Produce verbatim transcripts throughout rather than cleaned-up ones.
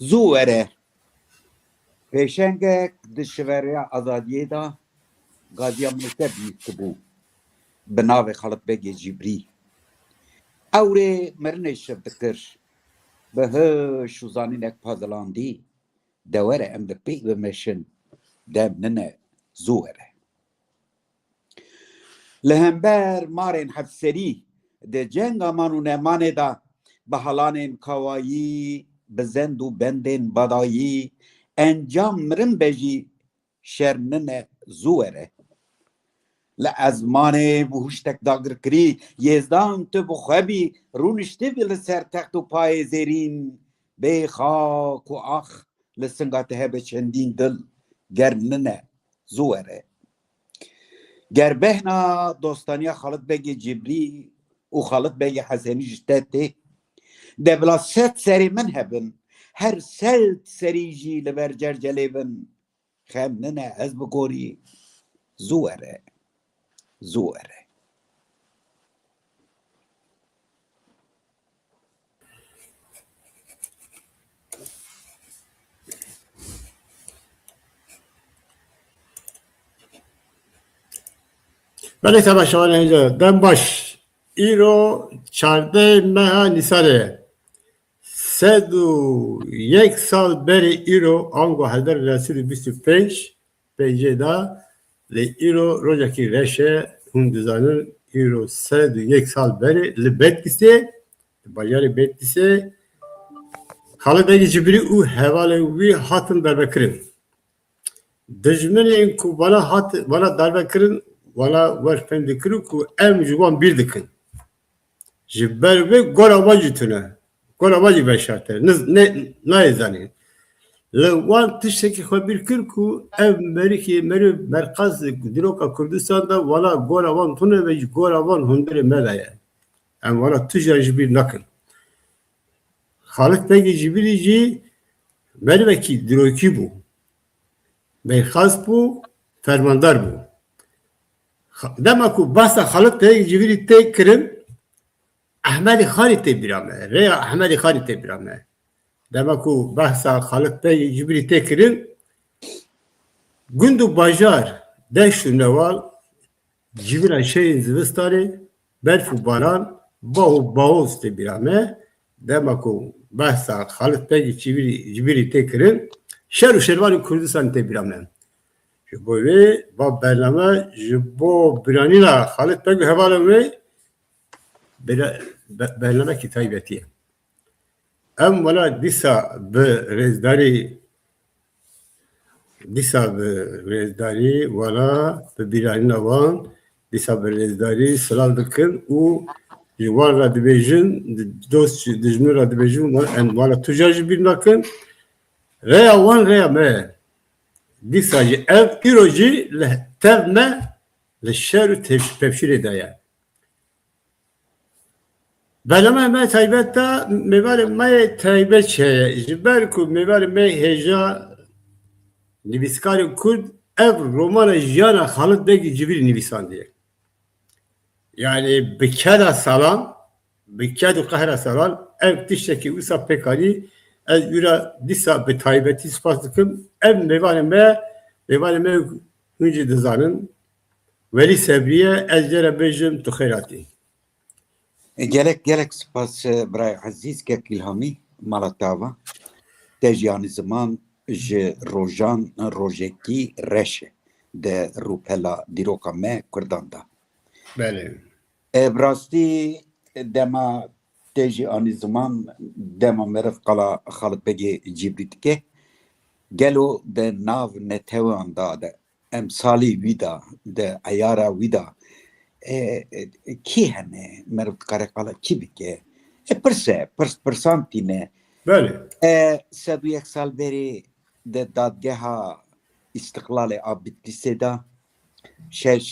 Zû were. Pêşengek di şivereya azadiyê de gaziya min li ser bihîstibû. Bi navê Xalit Begê Cibrî. Ewrê mirinê şiv dikir. Bi hiş û zanînek pazilandî. De were em bi pêk bimeşin. Dem nine, zû were. Li hember marên hevserî di cenga man û nemanê de bi halanên kawayî, bi zend û bendên badayî encam mirin be jî şer nine, zû were. Li ezmanê bi huştek dagirkirî Yêzdan tu bi xwe bî rûniştibî li ser text û payê zêrîn bê xak û ax li singa te hebe çendîn dil, ger nine, zû were. Ger behna dostaniya Xalit Begê Cibrî û Xalit Begê Hesenî ji te tê, de bila sed serê min hebin, her sed serî jî li ber cercelê bin, xem nine ez bi gorî, zû were, zû were. Belê, temaşevanên hêja, dem baş. Îro çardeh meha Nîsanê ye. Sed û yek sal berê îro, ango hezar neh sed û bîst û pênc, pêncê de, lê îro rojekî reş e, hûn dizanin, îro sed û yek sal berê li Bedlîsê, li bajarê Bedlîsê, Xalid Begî Cibrî û hevalên wî hatin darbekirin. Dijminên ku vana hat, vana darbekirin, vana wer fêm dikirin ku em ji wan bîr dikin. Ji ber vê gora wan jî tune. Gora wan jî veşart e. Ne, ne, nayê zanîn. Li wan tiştekî xwe bîr kir ku ev merikê meriv merqez dîroka Kurdistan de wala gora wan tune ve ji gora wan hundirê me de ye. Em wala tu jî ji bîr nakin. Xalit Begê Cibrî jî merivekî dîrokî bû. Mêrxas bû, fermandar bû. Xa-, dema ku behsa Xalit Begê Cibrî tê kirin, Ehmedê Xanî tê bîra me. Rêya Ehmedê Xanî tê bîra me. Dema ku behsa Xalit Begê Cibrî tê kirin, gund û bajar, deşt û newal, civîna şehên zivistanê, berf û baran, bah û bahoz tê bîra me. Dema ku behsa Xalit Begî Civîrî, Civîrî tê kirin, şer û şervanên Kurdistanê tê bîra me. Ji bo vê, va bername ji bo biranîna Xalit Beg û hevalên wê bere-, be-, bernamekî taybetî ye. Em wela dîsa bi rêzdarî, dîsa bi rêzdarî wela bi bîranîna wan, dîsa bi rêzdarî silav dikin û ji wan re dibêjin, dost ji dijmin re dibêjin, wan, em wela tu car jî bîr nakin. Rêya wan rêya me ye. Dîsa jî ev îro jî li tev me li şer û tev-, pevşîrê de ye. Bername me taybet de mêvanê me yê taybet heye. Ji ber ku mêvanê me hêja nivîskarên Kurd ev romana jiyana Xalit Begî Civîrî nivîsandiye. Yani bi keda salan, bi ked û qehra salan ev tiştekî wisa pêk anî, ez wî re dîsa bi taybetî spas dikim. Ev mêvanê me, mêvanê me hûn jî dizanin. Welî Sebrî ye, ez jê re bêjim tu xêr hatî. Gelek, gelek spas, e, birayê ezîz, kek Îlhamî, mala te ava. Te jî anî ziman ji rojan rojekî reş e di rûpela dîroka me Kurdan de. Belê. E, bi rastî dema te jî anî ziman, dema meriv qala Xalid Begê Cîbrî dike, gelo di nav netewan de, de emsalê wî de, di eyara wî de, e, e, kî hene, meriv dikare qala kî bike? E, pirs e, pirs, pirsan tîne. Belê. E, sed û yek sal berê di dadgeha Îstiqlalê a Bitlîsê de şeş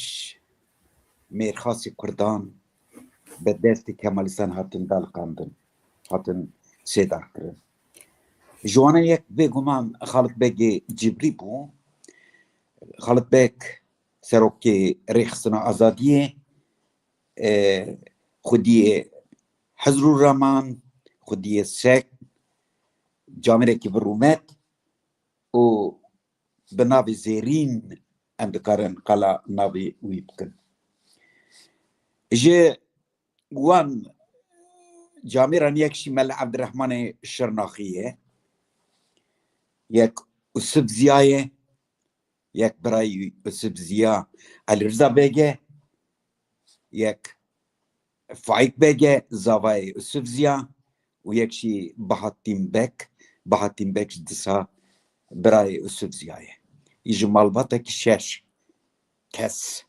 mêrxasî Kurdan bi destê Kemalîstan hatin daliqandin, hatin sêdarkirin. Ji wana yek bêguman Xalit Begê Cibrî bû. Xalit Beg serokê Rêxistina Azadiyê, e, xwediyê Hizr û Raman, xwediyê Sek, camêrekî bi rûmet û bi navê Zêrîn em dikarin qala navê wî bikin. Ji wan camêran yek jî Mele Evdirehmanê Şirnaxî ye, yek Usif Ziya ye, yek birayê Usif Ziya Elî Riza Beg e, yek Faîk Beg e, zavayê Usif Ziya, û yek jî Bahattin Beg. Bahattin Beg ji disa birayê Usif Ziya ye. Î ji malbatekî şeş kes,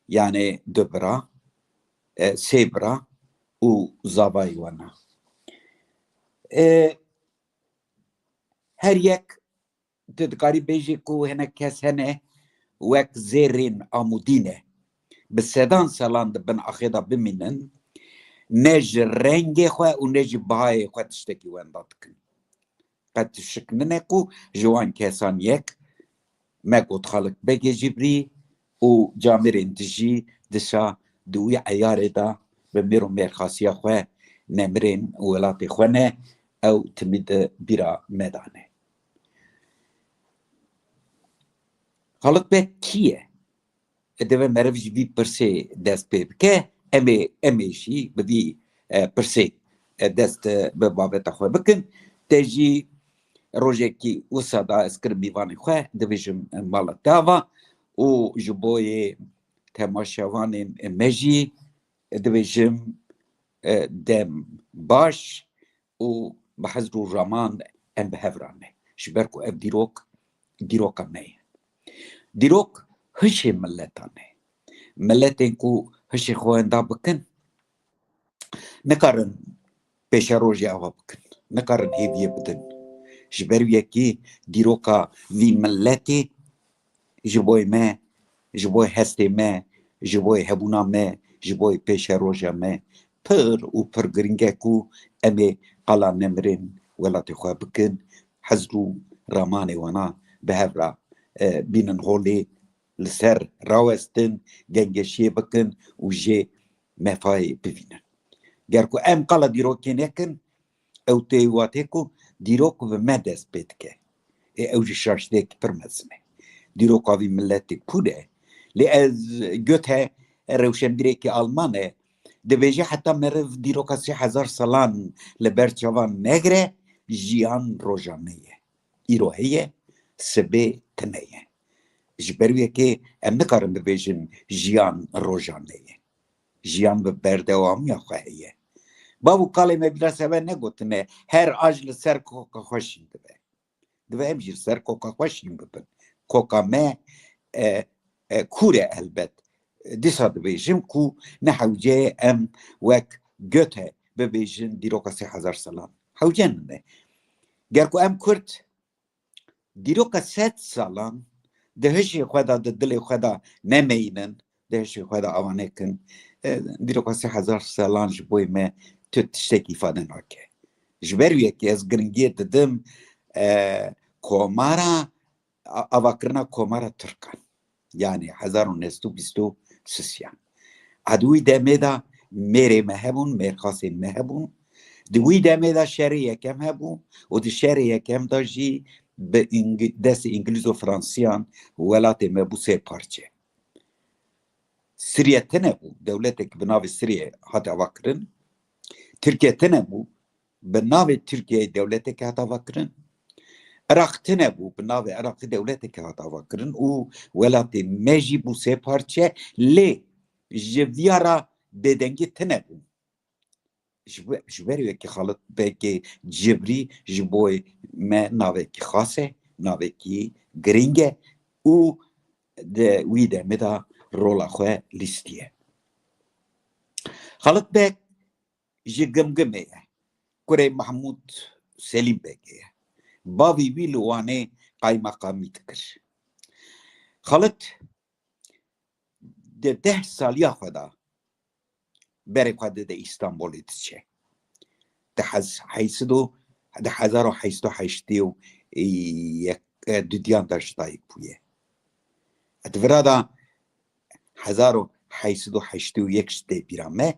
yanê du bira, e, sê bira û zavayê wan e. E, her yek tu dikarî bêjî ku hinek kes hene wek zêrên Amûdî ne. Bi sedan salan di bin axê de bimînin, ne ji rengê xwe û ne jî bihayê xwe tiştekî wenda dikin. Qet tu şik nine ku ji wan kesan yek me got Xalit Begê Cibrî û camêrên dijî dişa di wî eyarê de bi mêr û mêrxasiya xwe nemirên welatê xwe ne, ew timî di bîra me de ne. Xalit Beg kî ye? Divê meriv ji vî pirsê dest pê bike. Em ê, em ê jî bi vî, e, pirsê, e, dest, e, bi babeta xwe bikin. Te jî rojekî wisa da ez kirim mîvanê xwe, dibêjim, e, mala te ava û ji bo yê temaşevanên me jî dibêjim, e, dem baş û bi hizr û raman em bi hev re ne. Ji ber ku ev dîrok, dîroka me ye. Dîrok hişê miletan e. Miletên ku hişê xwe wenda bikin, nikarin pêşerojê ava bikin. Nikarin hêviyê bidin. Ji ber wî yekê dîroka vî miletê ji bo me, ji bo hestê me, ji bo hebûna me, ji bo pêşeroja me pir û pir giring e ku em ê qala nemirên welatê xwe bikin, hizr û ramanê wana bi hev re, e, bînin holê, li ser rawestin, gengeşiyê bikin û jê mefayê bivînin. Ger ku em qala dîrokê nekin, ew tê watê ku dîrok bi me dest pê dike. Ê ew jî şaştiyekî pir mezin e. Dîroka vî miletê kûr e. Lê ez Goethe, rewşenbîrekî Alman e, dibêje heta meriv dîroka sê hezar salan li ber çavan negire, jiyan roja me ye. Îro heye, sibê tune ye. Ji ber wê yekê em nikarin bibêjin jiyan roja me ye. Jiyan bi berdewamiya xwe heye. Bav û kalê me bîra seve negotine, her aj li ser koka xwe şîn dibe. Divê em jî li ser koka xwe şîn bibin. Koka me, e, e, kûr e elbet. Dîsa dibêjim ku ne hewce ye em wek Goethe bibêjin dîroka sê hezar salan. Hewce nine. Ger ku em Kurd dîroka sed salan di hişê xwe de, di dilê xwe de nemeyînin, di hişê xwe de ava nekin, e, dîroka sê hezar salan ji bo me tu tiştekî îfade nake. Ji ber wê yekê ez giringiyê didim, e, komara, a-, avakirina komara Tirkan. Yanî hezar û neh sed û bîst û sisiyan. A di wî demê de mêrê me hebûn, mêrxasên me hebûn. Di wî demê de şerê yekem hebû û di şerê yekem de jî bi Îng-, destê Îngilîz û Fransiyan welatê me bû sê parçe. Siriye tune bû, dewletek bi navê Siriye hat avakirin. Tirkiye tune bû, bi navê Tirkiyeyê dewletekê hat avakirin. Iraq tune bû, bi navê Iraqê dewletekê hat avakirin û welatê me jî bû sê parçe, lê ji viya re bêdengî tune bû. Ji be-, ji ber wekî Xalit Begê Cibrî ji bo me navekî xas e, navekî giring e û di wî demê de rola xwe lîstiye. Xalit Beg ji Gimgimê ye. Kurê Mahmûd Selîm Begê ye. Bavî wî li Wanê qaymeqamî dikir. Xalit di deh saliya xwe de berê xwe dide Îstanbulê diçe. Di hez-, heysid û, di hezar û heyşt û heştê û yek, e, dudiyan de ji dayik bûye. Di vira de hezar û heyşt û heştê û yek ji tê bîra me,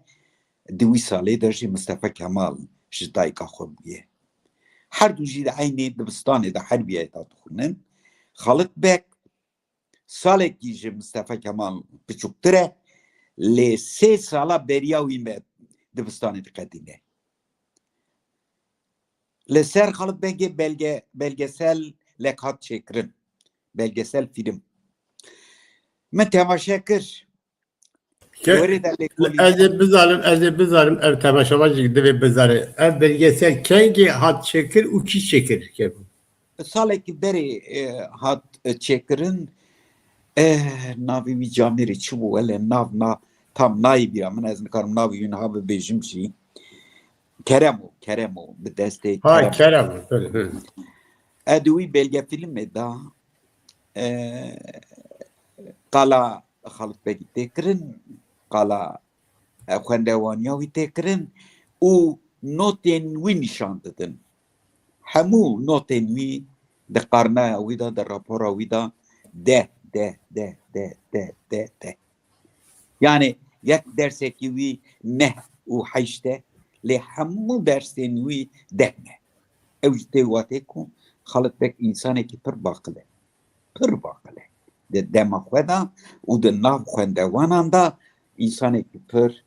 di wî salê de jî Mistefa Kemal ji dayika xwe bûye. Her du jî di eynê dibistanê de herbiyê de dixwînin. Xalit Beg salekî ji Mistefa Kemal piçûktir e, lê sê sala beriya wî me dibistanê diqedîne. Li ser Xalit Begê belge-, belgesel lek hat çêkirin. Belgesel fîlm. Min temaşe kir. Ke-, Werê de lêkolîn. Ez ê bizanim, ez ê bizanim, ev temaşevan jî divê bizane. Ev belgesel kengî hat çêkir û kî çêkir? Ke- Salekî berê, e, hat, e, çêkirin. E, navê wî camêrê çi bû? Wele nav na tam nayê bîra min, ez nikarim navê wî niha bibêjim jî. Kerem o, Kerem o, bi destê Ha, Kerem. Kerem, belê, belê. E, di wî belgefîlmê de, e, qala Xalit Begî tê kirin, qala, e, xwendewaniya wî tê kirin û notên wî nîşan didin. Hemû notên wî di qarneya wî de, di rapora wî de deh, deh, deh, deh, deh, deh, deh. Yani yek dersekî wî neh û heşt e, lê hemû dersên wî deh ne. Ew jî tê watê ku Xalit Beg însanekî pir baqil e. Pir baqil e. Di dema xwe de û di nav xwendewanan de însanekî pir,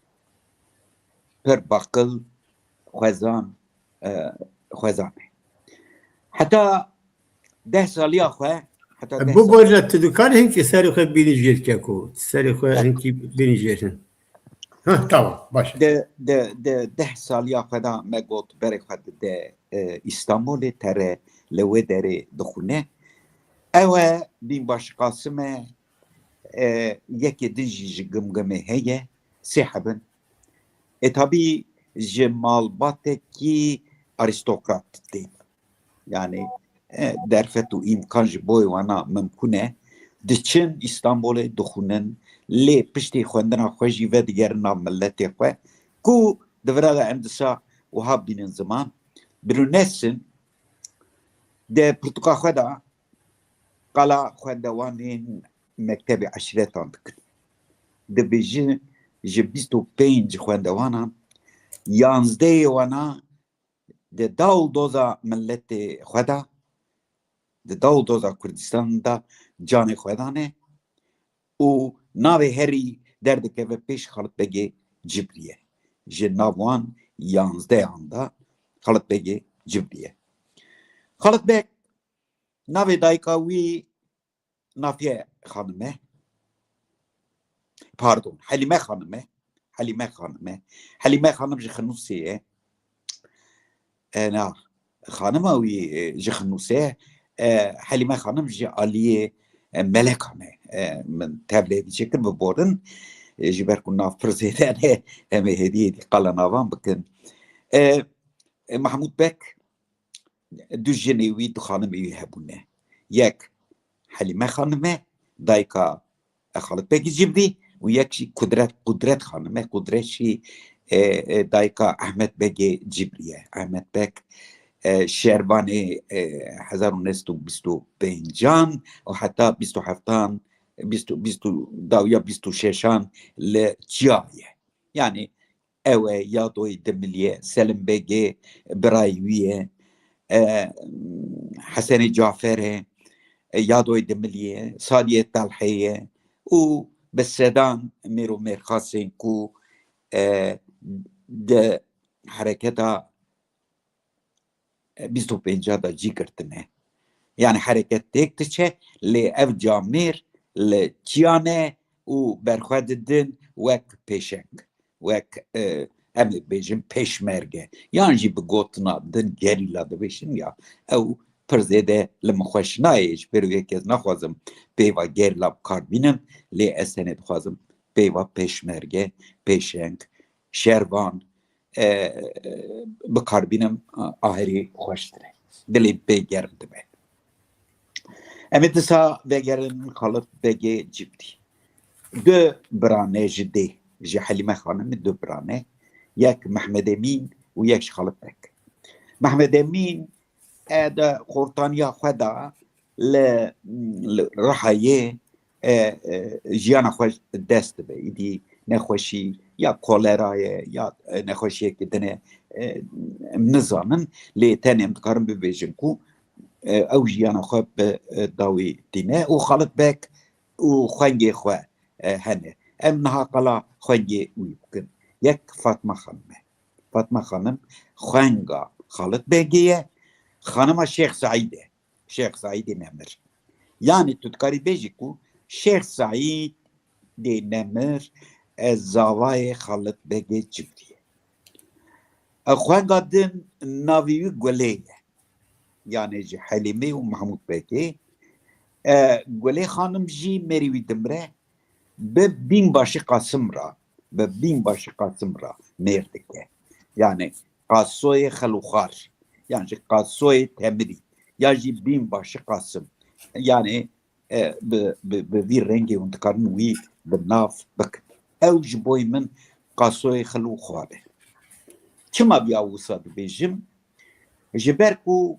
pir baqil, xwezan, e, xwezan e. Heta deh saliya xwe, heta deh Bu sal- borca tu dikarî hinkî serê xwe bînî jêr keko. Serê xwe hinkî bînî jêr hin. Ha, tamam, baş. Di, di, di deh saliya xwe de me got berê xwe dide, e, Îstanbulê, tere li wê derê dixwîne. Ew e Bînbaş Qasim e, e, yekê din jî ji Gimgimê heye, sê heb in. E, tabî ji malbatekî arîstokrat tên. Yani, e, derfet û îmkan ji bo wana mimkun e. Diçin Îstanbulê dixwînin, lê piştî xwendina xwe jî vedigerin nav miletê xwe. Ku di vira de em disa wiha bînin ziman. Brünesin di pirtûka xwe de qala xwendewanên mektebê eşîretan dikin. Dibêjin ji bîst û pênc xwendewanan, yanzdehê wana di daw doza miletê xwe de, di daw doza Kurdistan de canê xwe dane û navê herî derdikeve pêş Xalit Begê Cibrî ye. Ji nav wan yanzdehan de Xalit Begê Cibrî ye. Xalit Beg navê dayika wî Nafiye Xanim e. Pardon, Helîme Xanim e. Helîme Xanim e. Helîme Xanim ji Xinûsê ye. E, na, xanima wî, e, ji Xinûsê ye. E, Helîme Xanim ji aliyê, e, Melekan e. E, min tevlê vî çêkir, biborin. E, ji ber ku nav pir zêde ne, em ê hêdî hêdî qala navan bikin. E, e, Mahmûd Beg, du jinê wî, du xanimê wî hebûne. Yek Helîme Xanim e, dayika Xalit Begê Cibrî, û yek jî Kudret, Kudret Xanim e. Kudret jî, e, e, dayika Ehmet Begê Cibrî ye. Ehmet Beg, e, Şervanê, e, hezar û neh sed û bîst û pêncan û heta bîst û heftan, bîst û, bîst û, dawiya bîst û şeşan li Çiya ye. Yani ew e, Yadoyê Dimilî ye, Selim Begê birayê wî ye, e, Hesenê Cafer e, e, Yadoyê Dimilî ye, Sadiyê Telhê ye û bi sedan mêr û mêrxasên ku, e, di hereketa bîst û pênca de cî girtine. Yani hereket têk diçe, lê ev camêr li Çiya ne û berxwe didin wek pêşeng, wek, e, em ê bêjin pêşmerge. Yan jî bi gotina din gerîla dibêjin ya. Ew pir zêde li min xweş nayê, ji ber wê yekê ez naxwazim peyva gerîla bi kar bînim, lê ez tenê dixwazim peyva pêşmerge, pêşeng, şervan, e, e, bikaribînim, e, aherî xweştir e. Dilê pê germ dibe. Em ê disa vegerin Xalit Begê Civdî. Du birane ji dê, ji Helîme Xanimê du birane. Yek Mehmed Emîn û yek ji Xalit Beg. Mehmed Emîn e, di xortaniya xwe de li, li Rihayê, e, e, jiyana xwe dest dibe. Îdî nexweşî ya kolera ye, ya, e, nexweşiyekî din e, e, em nizanin. Lê tenê em dikarin bibêjin ku, e, ew jiyana xwe bi, e, dawî tîne û Xalit Beg û xwengê xwe, e, hene. Em niha qala xwengê wî bikin. Yek Fatma Xanim e. Fatma Xanim xwenga Xalit Begê ye, xanima Şêx Seîd e. Şêx Seîdê Nemir. Yanî tu dikarî bêjî ku Şêx Seîdê Nemir, e, zavayê Xalit Begê Civdî ye. E, xwenga din navê wî Gulê ye. Yanî ji Helîmê û Mehmûd Begê. E, Gulê Xanim jî mêrî wî dimre, bi Bînbaşî Qasim re, bi Bînbaşî Qasim re mêr dike. Yanî Qasoyê Xelûxar, yan jî Qasoyê Temirî, yan jî Bînbaşî Qasim. Yanî, e, bi, bi, bi vî rengê hûn dikarin wî bi nav bikin. Ew ji boyê min Qasoyê Xelûxar e. Çima viya wisa dibêjim? Ji ber ku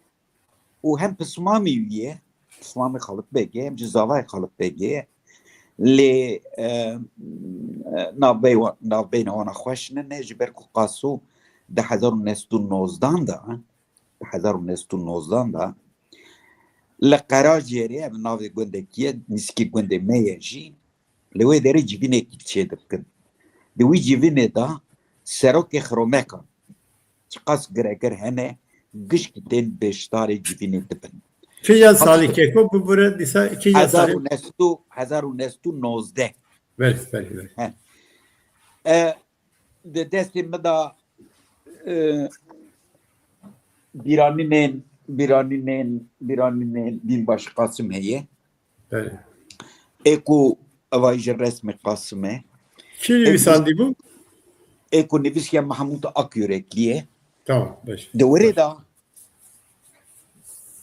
û hem pismamê wî ye, pismamê Xalit Begê, hem jî zavayê Xalit Begê ye. Lê, e, navbey-, navbeyna wana xweş nine, ji ber ku Qaso di hezar û neh sed û nozdan de, di hezar û neh sed û nozdan de li Qerajêrê, ev navê gundekî ye, nîskî gundê me ye jî, li wê derê civînekî çêdibikin. Di wî civînê de serokê Xiromekan, çiqas giregir hene, gişkî tên beşdarê civînê dibin. Kîja salî keko bibûre dîsa kîja salî? Hezar û neh sed û, hezar û neh sed û nozdeh. Belê, belê, belê. He. E, di destê min de, e, bîranînên, bîranînên, bîranînên Bînbaş Qasim heye. Belê. Ê ku evayî ji resmê Qasim e. Kî nivîsandî bû? Ê ku nivîsiya Mehmûd Akyureklî ye. Tamam, baş. Di wirê de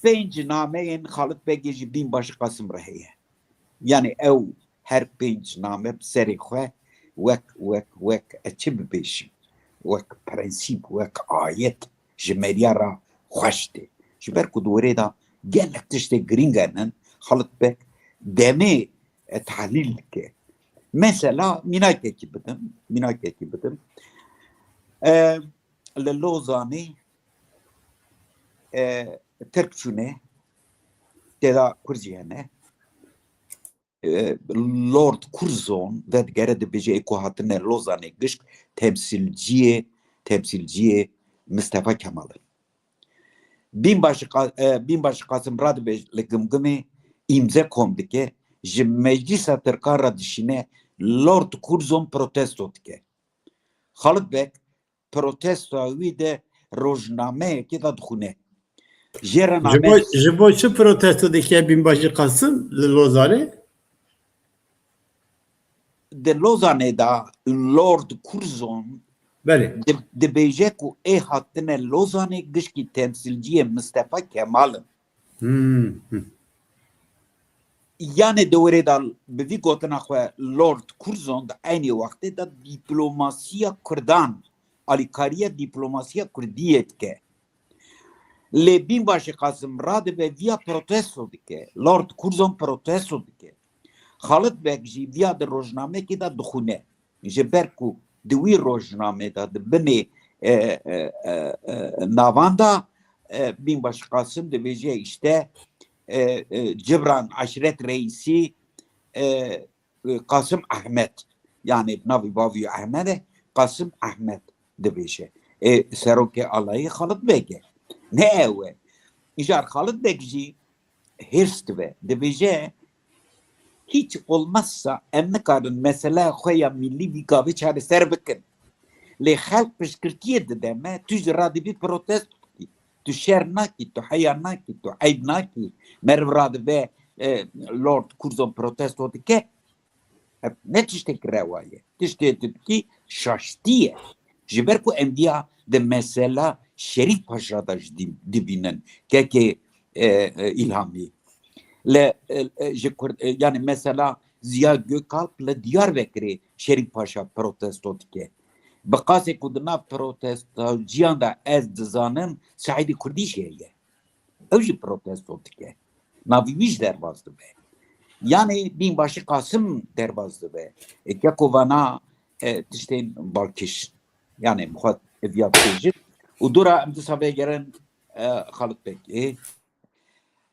pênc nameyên Xalit Begê ji Bînbaşî Qasim re heye. Yanî ew her pênc name bi serê xwe wek, wek, wek, e, çi bibêjim? Wek prensîp, wek ayet ji meriya re xweş tê. Ji ber ku di wirê de gelek tiştê girîng henin, Xalit Beg demê, e, tahlîl dike. Mesela mînakekî bidim, mînakekî bidim. E, li Lozanê, e, Tirk çûne, tê de Kurd jî hene. E, Lord Curzon vedigere dibêje, ê ku hatine Lozanê gişk temsîlciyê, temsîlciyê Mistefa Kemal in. Bînbaşî Qa-, e, Bînbaşî Qasim radibe li Gimgimê îmze kom dike, ji Meclîsa Tirkan re dişîne, Lord Curzon protesto dike. Xalit Beg protestoya wî di rojnameyekê de dixwîne. Jê re Ji bo, name ji bo çi protesto dike Bînbaşî Qasim li Lozanê? Di Lozanê de Lord Curzon Belê. di-, dibêje ku ê hatine Lozanê gişkî temsîlciyê Mistefa Kemal in. Hmm, hmm. Yanê di wirê de bi vî gotina xwe Lord Curzon di eynî wextê de diplomasiya Kurdan, alîkariya diplomasiya Kurdiyê dike. Lê Bînbaşî Qasim radibe viya protesto dike. Lord Curzon protesto dike. Xalit Beg jî viya di rojnamekê de dixwîne. Ji ber ku di wî rojnamê de di binê, e, e, e, e, navan de, e, Bînbaş Qasim dibêje, işte, e, e, Cibran Aşiret Reîsî, e, e, Qasim Ehmed, yani navê bavî Ehmed e, Qasim Ehmed dibêje. E, serokê alayî Xalit Beg e. Ne ew e. Îcar Xalit Beg jî hêrs dibe. Dibêje, hiç olmazsa em nikarin meseleya xwe ya millî vî gavê çareser bikin. Lê xelk piştgirtiyê dide me, tu jî radibî protesto dikî. Tu şer nakî, tu heya nakî, tu eyb nakî. Meriv radibe, e, Lord Curzon protesto dike. Ev ne tiştek rewa ye. Tiştê tu dikî şaştî ye. Ji ber ku em diya di mesela Şerîf Paşa de jî dî-, dibînin, kekê, e, e, Îlhamî. Li, e, e, ji Kurd, e, yani mesela Ziya Gökalp li Diyarbekirê Şerîf Paşa protesto dike. Bi qasê ku di nav protestociyan de ez dizanim, Seîdê Kurdî jî heye. Ew jî protesto dike. Navê wî jî derbas dibe. Yani Bînbaşî Qasim derbas dibe. E, keko vana, e, tiştên balkêş. Yani bi xwe ev ya bêjin. Û dora em disa vegerin, e, Xalit Beg. E,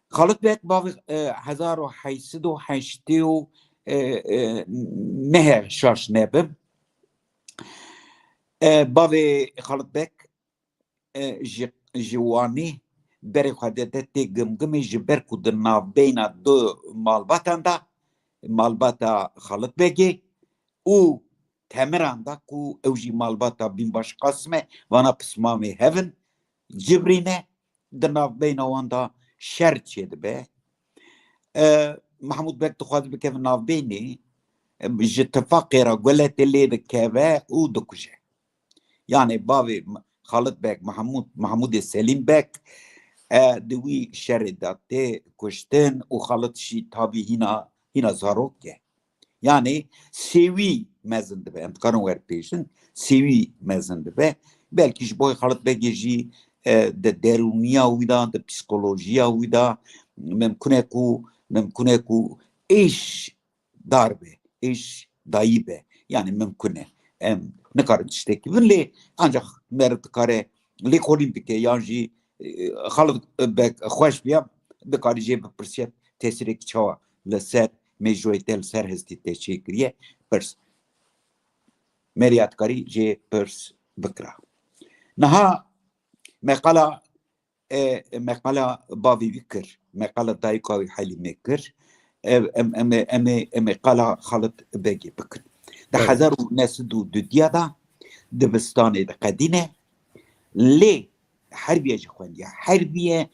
Xalit Beg bavê, e, hezar û heşt sed û heştê û, e, e, neh şaş nebim. E, bavê Xalit Beg, e, ji, ji Wanê berê xwe dide tê Gimgimê, ji ber ku di navbeyna du malbatan de, malbata Xalit Begê û Temiran de ku ew jî malbata Bînbaş Qasim e, vana pismamê hev in, cibrî ne, di navbeyna wan de şer çêdibe. E, Mehmûd Beg dixwaze bikeve navbeynê, e, ji tifaqê re guletê lê dikeve û dikuje. Yani bavê M-, Xalit Beg, Mehmûd, Mehmûdê Selîm Beg, e, di wî şerê de tê kuştin û Xalit jî tabî hîna, hîna zarok e. Yani sêwî mezin dibe, em dikarin werpêşin, sêwî mezin dibe. Belkî ji bo Xalit Begê jî, e, di derûniya wî de, di psîkolojiya wî de mimkun e ku, mimkun e ku êş dar be, êş dayî be. Yani mimkun e. Em nikarin tiştekî bin lê ancak meriv dikare lêkolîn bike yan jî, e, Xalid Beg xweş biya, dikarî jê bipirsiye tesîrekî çawa li ser mêjoyê te, li ser hestê te çêkiriye. Pirs. Meriya dikarî jê pirs bikira. Niha meqala, e, meqala bavê wî kir, meqala dayika wî Helîmê kir. E, em, em, ê- em, ê- em ê qala Xalid Begê bikin. Di Evet. hezar û neh sed û dudiya de dibistanê diqedîne, lê herbiye jî xwendiye. Herbiye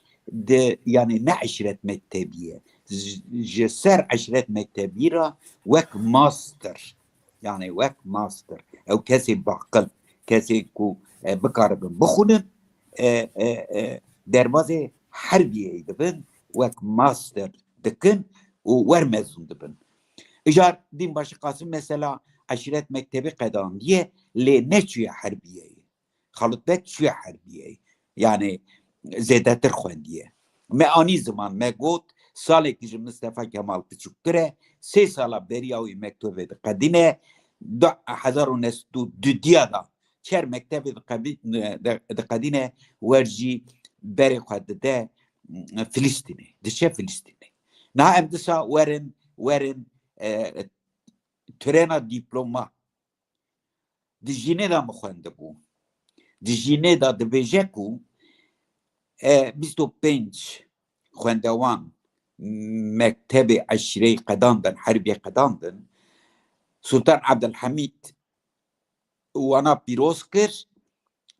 di, yani ne eşret mektebî ye. Ji, ji ser eşret mektebî re wek master. Yani wek master. Ew kesê baqil, kesê ku, e, bikaribin bixwînin, e, e, e, derbazê herbiyê dibin, wek master dikin û wer mezûn dibin. Îcar Bînbaşî Qasim mesela eşret mektebî qedandiye, lê neçûye herbiyeyê. Xalit Beg çûye herbiyeyê. Yani zêdetir xwendiye. Me anî ziman, me got, salekî ji Mistefa Kemal piçûktir e, sê sala beriya wî mektebê diqedîne, du hezar û neh sed û dudiya de çer mektebê diqebî-, di-, diqedîne, wer jî berê xwe dide, Filistînê, diçe Filistînê. Niha em disa werin, werin, e, trêna dîploma. Di jînê de min xwendibû. Di jînê de dibêje ku, e, bîst û pênc xwendewan mektebê eşîreyê qedandin, herbiyê qedandin. Sultan Abdulhamîd wana pîroz kir,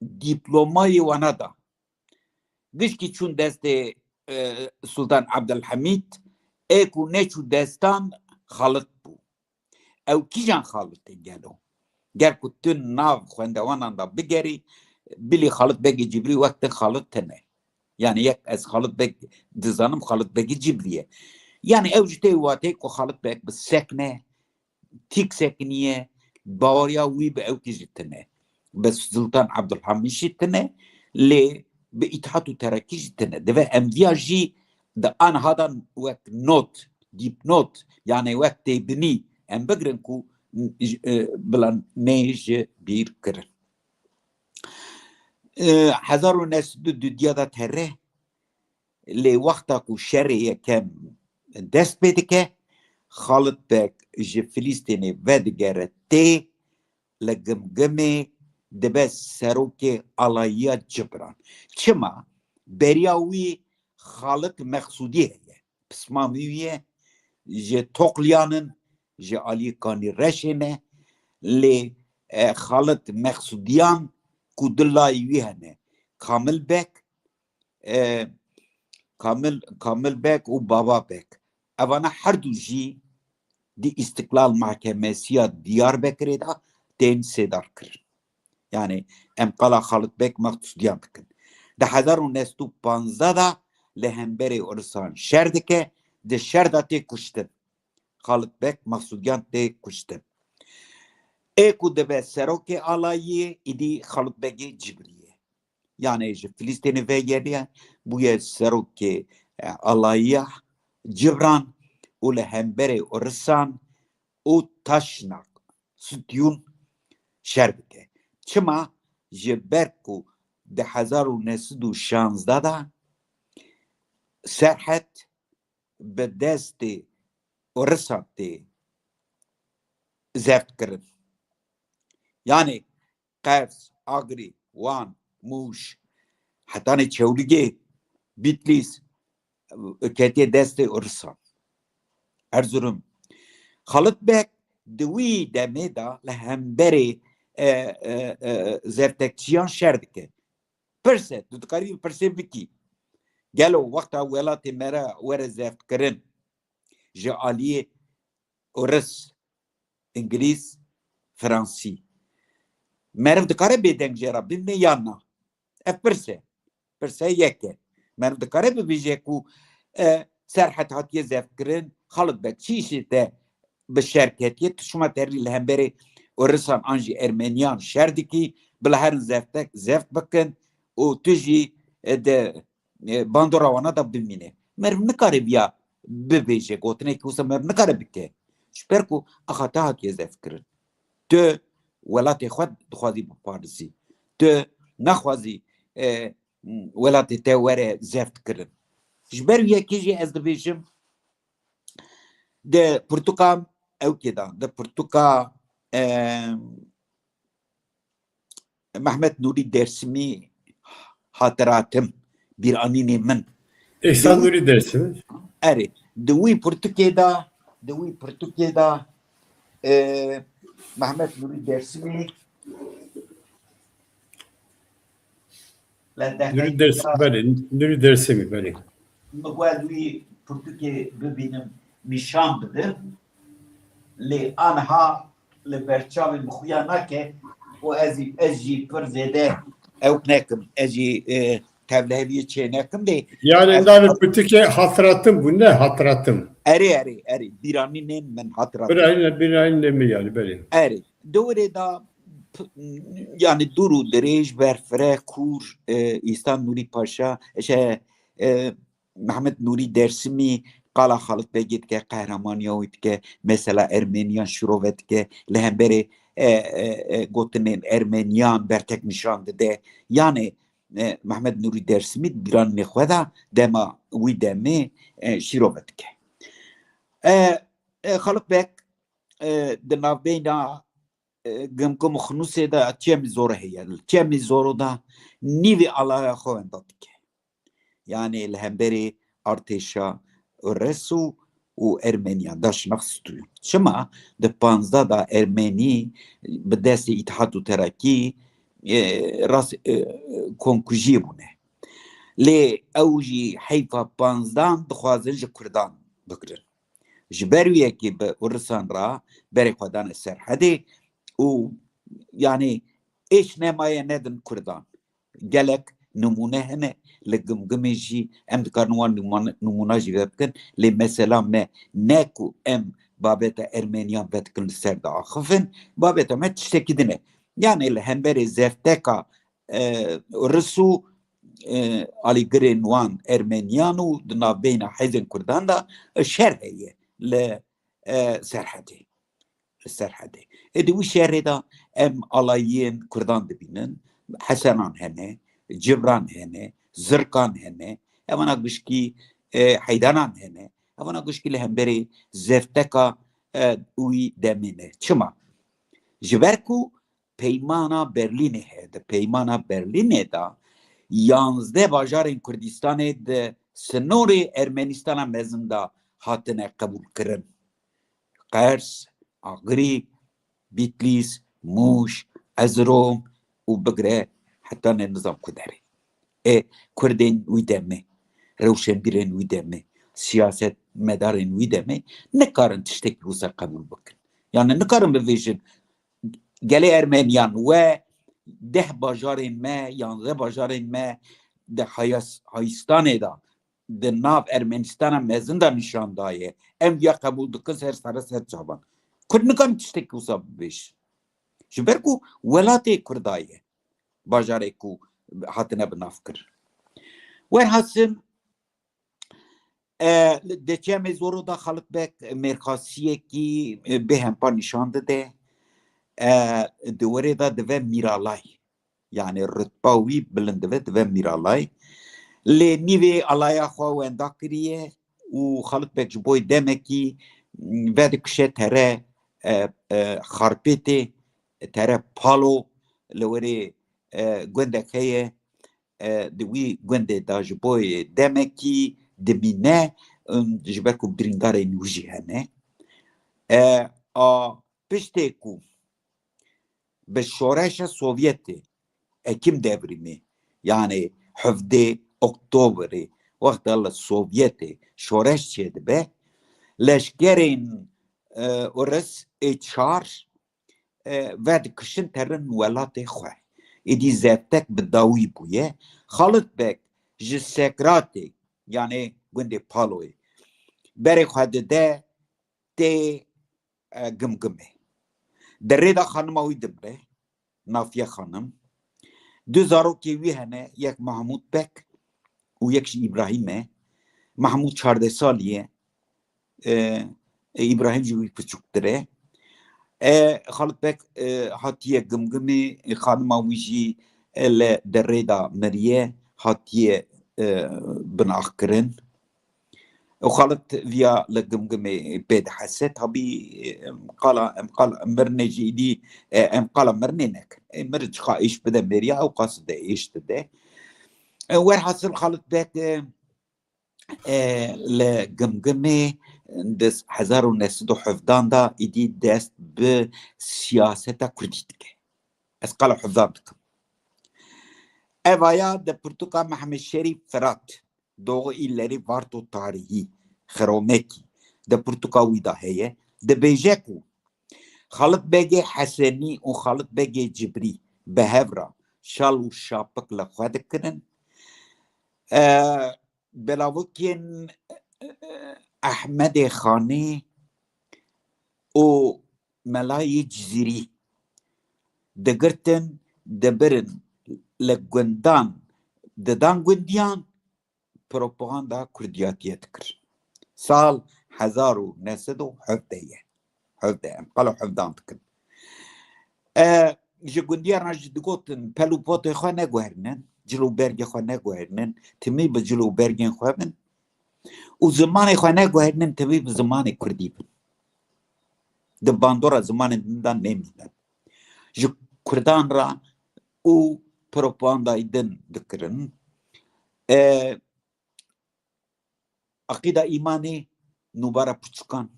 dîplomayê wana da. Gişkî çûn destê, e, Sultan Abdulhamîd, ê ku neçû destan Xalit bû. Ew kîjan Xalit e gelo? Ger ku tu nav xwendewanan de bigerî, bilî Xalit Begê Cibrî wek te Xalit tine. Yani yek ez Xalit Beg dizanim, Xalit Begê Cibrî ye. Yani ew ji tê watê ku Xalit Beg bi sekne, tîk sekiniye, baweriya wî bi ew kî jî tine. Bi Sultan Abdulhamîd jî tine, lê bi Îtihat û Terakî jî tine. Divê em viya jî di anha de wek not, dîpnot, yani wek têbinî em bigirin ku, e, bila nê ji bîr kirin. E, hezar û neh sed û dudiya de tere, lê wexta ku şerê yekem dest pê dike, Xalit Beg ji Filîstînê vedigere tê, li Gimgimê dibe serokê alayiya Cibran. Çima? Beriya wî Xalit Meqsûdî heye. Pismamî wî ye, ji Toqliyan in, ji aliyê Kanî Reşê ne, lê, e, Xalit Meqsûdiyan ku du layî wî hene, Kamil Beg, e, Kamil, Kamil Beg û Baba Beg. Evana her du jî di Îstiklal Mahkemesiya Diyarbekirê de tên sêdar kirin. Yani em qala Xalit Beg Maqsudiyan dikin. Di hezar û neh sed û panzdeh de li hemberê Urisan şer dike, di şer de tê kuştin. Xalit Beg Maqsudiyan tê kuştin. Ê ku dibe serokê alayiyê, îdî Xalit Begê Cibrî ye. Yani ji Filistînê vegeriye, bûye serokê, e, alayiya Cibran û li hemberê Urisan û Taşnak, Stûn şer dike. Çima? Ji ber ku di hezar û neh sed û şanzdeh de Serhed bi destê Urisan tê zeft kirin. Yani Qers, Agirî, Wan, Mûş, hetanê Çewlîgê, Bitlîs, ketiye destê Urisan. Erzurum. Xalit Beg di wî demê de li hemberê, e, e, e, zeftekçiyan şer dike. Pirse, tu dikarî vî pirsê bikî. Gelo wexta welatê me re were zeftkirin ji aliyê Uris, Îngilîz, Fransî, meriv dikare bêdeng jê re bimîne yan na? Ev pirs e. Pirse yek e. Meriv dikare bibêje ku, e, Serhed hatiye zeftkirin, Xalit Beg çi îşê te bi şer ketiye, tu çima terî li hemberê Urisan an jî Ermeniyan şer dikî, bila herin zeftek, zeft bikin û tu jî, e, di, e, bandora wana de bimîne. Meriv nikare viya bibêje, gotinekî wisa meriv nikare bike. Ji ber ku axa te hatiye zeftkirin. Tu welatê xwe dixwazî biparêzî. Tu naxwazî, e, welatê te were zeft kirin. Ji ber wî yekê jî ez dibêjim, di pirtûka ewkê de, di pirtûka, e, Mehmet Nûrî Dêrsimî, Hatiratim, bîranînê min. Îhsan Nûrî Dêrsimî. Erê, di wî pirtûkê de, di wî pirtûkê de, e, Mehmet Nûrî Dêrsimî, Nûrî Dêrsimî, belê, Nûrî Dêrsimî, belê. Min got ez wî pirtûkê bibînim, nîşan bidim. Lê aniha li ber çavê min xuya nake û ez, ez jî pir zêde ewk nekim. Ez jî, e, tevliheviyê çê nekim lê. Yani ez navê pirtûkê Hatiratim bû, ne Hatiratim? Erê, erê, erê. Bîranînên min Hatiratim. Bîranîn, bîranînê min yani, belê. Erê. Di wêrê de p-, yani dûr û dirêj, berfireh, kûr, e, Îhsan Nûrî Paşa, şey, e, Mehmet Nûrî Dêrsimî qala Xalit Begê dike, qehramaniya wî dike, mesela Ermeniyan şîrove dike, li hemberê, e, e, e, gotinên Ermeniyan bertek nîşan dide. Yani, e, Mehmet Nûrî Dêrsimî di bîranînê xwe de dema wî demê, e, şîrove dike. E, e, Xalit Beg, e, di navbeyna, e, Gimgim û Xinûsê de çemî zoro heye. Li çemî zoro de nîvê alaya xwe wenda dike. Yani li hemberê artêşa Reso û Ermeniyan, Daşnak Stûn. Çima? Di panzdeh de Ermenî bi destê Îtîhat û Terakî, e, rast, e, komkujiyê bûne. Lê ew jî heyfa panzdan dixwazin ji Kurdan bigirin. Ji ber wî yekê bi Urisan re berê xwe dane Serhedê û, yani, êş nemaye nedin Kurdan. Gelek nimûne hene li Gimgimê jî, em dikarin wan nimûne, nimûna jî vebikin. Lê mesela me ne ku em babeta Ermeniyan vedikin li ser diaxifin, babeta me tiştekî din e. Yani li hemberê zefteka, e, Ris û, e, alîgirên wan Ermeniyan û di navbeyna hêzên Kurdan de, e, şer heye li, e, Serhedê. Li Serhedê. Ê di wî şerê de em alayiyên Kurdan dibînin. Hesenan hene, Cibran hene, Zirkan hene. Evana gişkî, e, Heydanan hene. Evana gişkî li hemberê zefteka, e, wî demê ne. Çima? Ji ber ku Peymana Berlînê heye. Di Peymana Berlînê de yanzdeh bajarên Kurdistanê di sinorê Ermenistana mezin de hatine qebûlkirin. Qers, Agirî, Bîtlîs, Mûş, Ezrom û bigire hetanê nizam ku derê. Ê, Kurdên wî demê, rewşenbîrên wî demê, siyasetmedarên wî demê nikarin tiştekî wisa qebûl bikin. Yani nikarin bivêjin, gelê Ermeniyan we deh bajarên me, yanzdeh bajarên me di Hayas-, Hayîstanê de, di nav Ermenistana mezin de nîşan daye. Em ya qebûl dikin ser sere ser çavan. Kurd nikarin tiştekî wisa bibêjin. Ji ber ku welatê Kurda ye, bajarê ku hatine bi nav kir. Werhasil, e, di çemê Zoro de Xalit Beg mêrxasiyekî, e, bêhempa nîşan dide. E, di werê de dive Mîralay. Yani rutba wî bilind dibe, dibe Mîralay. Lê nîvê alaya xwe wenda kiriye û Xalit Beg ji bo demekî, mm, vedikişe tere, e, e, Xarpêtê, tere Palo, li werê, e, gundek heye, e, di wî gundê de ji bo demekî dimîne, em, ji ber ku birîndarên wî jî hene. E, a, piştê ku bi şoreşa Sovyetê, Ekim devrimê, yani hevdê Oktoberê, wexta li Sovyetê şoreş çêdibe, leşkerên, e, Uris ê çar, e, vedikişin terin welatê xwe. Êdî zevtek bi dawî bûye. Xalit Beg ji Sekratê, yani gundê Paloyê, berê xwe dide tê, e, Gimgimê. Di rê de xanima wî dimre, Nafiye Xanim. Du zarokê wî hene, yek Mahmûd Beg û yek jî Îbrahîm e. Mahmûd çardeh salî ye. E, e, Îbrahîm jî wî piçûktir e. E, Xalit Beg, e, hatiye Gimgimê, e, xanima wî jî, e, li derê de miriye, hatiye, e, binaxkirin. Û Xalit viya li Gimgimê pê dihese. Tabî, em qala, em qala mirinê jî îdî, e, em qala mirinê nekin. E, mirin çiqa êş bide mêriya, ew qas de êş dide. E, werhasil Xalit Beg, e, e, li Gimgimê di hezar û neh sed û hevdan de îdî dest bi siyaseta kurdî dike. Ez qala hevdan dikim. Evaya di pirtûka Mehmet Şerîf Firat, Doğu illeri Varto tarihi, Xiromekî, di pirtûka wî de heye. Dibêje ku Xalit Begê Hesenî û Xalit Begê Cibrî bi hev re şal û şapik li xwe dikirin. E, belavokên, e, Ehmedê Xanê û Melayê Cizîrî digirtin, dibirin li gundan, didan gundiyan, propaganda kurdiyatiyê dikir. Sal hezar û neh sed û hevdeh ye. Hevdeh, em qala hevdan dikin. E, ji gundiyan re jî digotin, pel û potê xwe neguherînin, cil û bergê xwe neguherînin, timî bi cil û bergên xwe bin û zimanê xwe neguherînin, timî bi zimanê kurdî bin. Di bandora zimanên din de nemînin. Ji kurdan re û propagandayê din dikirin. E, Aqîda Îmanê, Nûbara Pirtûkan,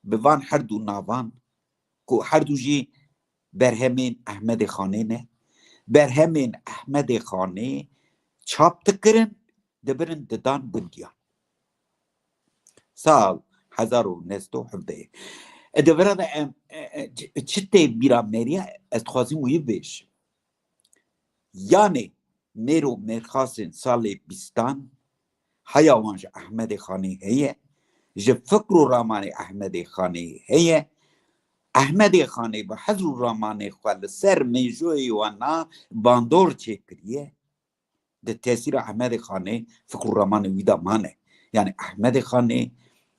bi van her du navan ku her du jî berhemên Ehmedê Xanê ne, berhemên Ehmedê Xanê çap dikirin, dibirin didan gundiyan. Sal hezar û neh sed û hevdeh. E, di vira de em, e, e, çi, çi tê bîra me re, ez dixwazim wî bêjim. Yanê mêr û mêrxasên salê bîstan, haya wan ji Ehmedê Xanê heye, ji fikr û ramanê Ehmedê Xanê heye. Ehmedê Xanê bi hezr û ramanê xwe li ser mêjoyê wan a bandor çêkiriye. Di tesîra Ehmedê Xanê fikr û ramanê wî de mane. Yani Ehmedê Xanê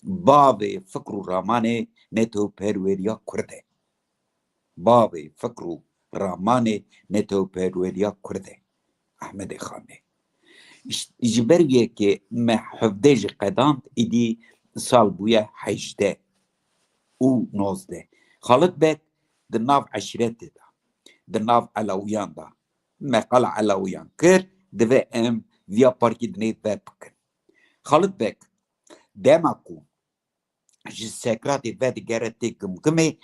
bavê fikr û ramanê netewperweriya Kurd e. Bavê fikr û ramanê netewperweriya Kurd e. Ehmedê Xanê. Ji, ji ber wê yekê me hevdeh jî qedand, îdî sal bûye hejdeh û nozdeh. Xalit Beg di nav eşîretê de, di nav Elewiyan de, me qala Elewiyan kir, divê em viya parkî dinê ve bikin. Xalit Beg, dema ku ji Sekratê vedigere tê Gimgimê,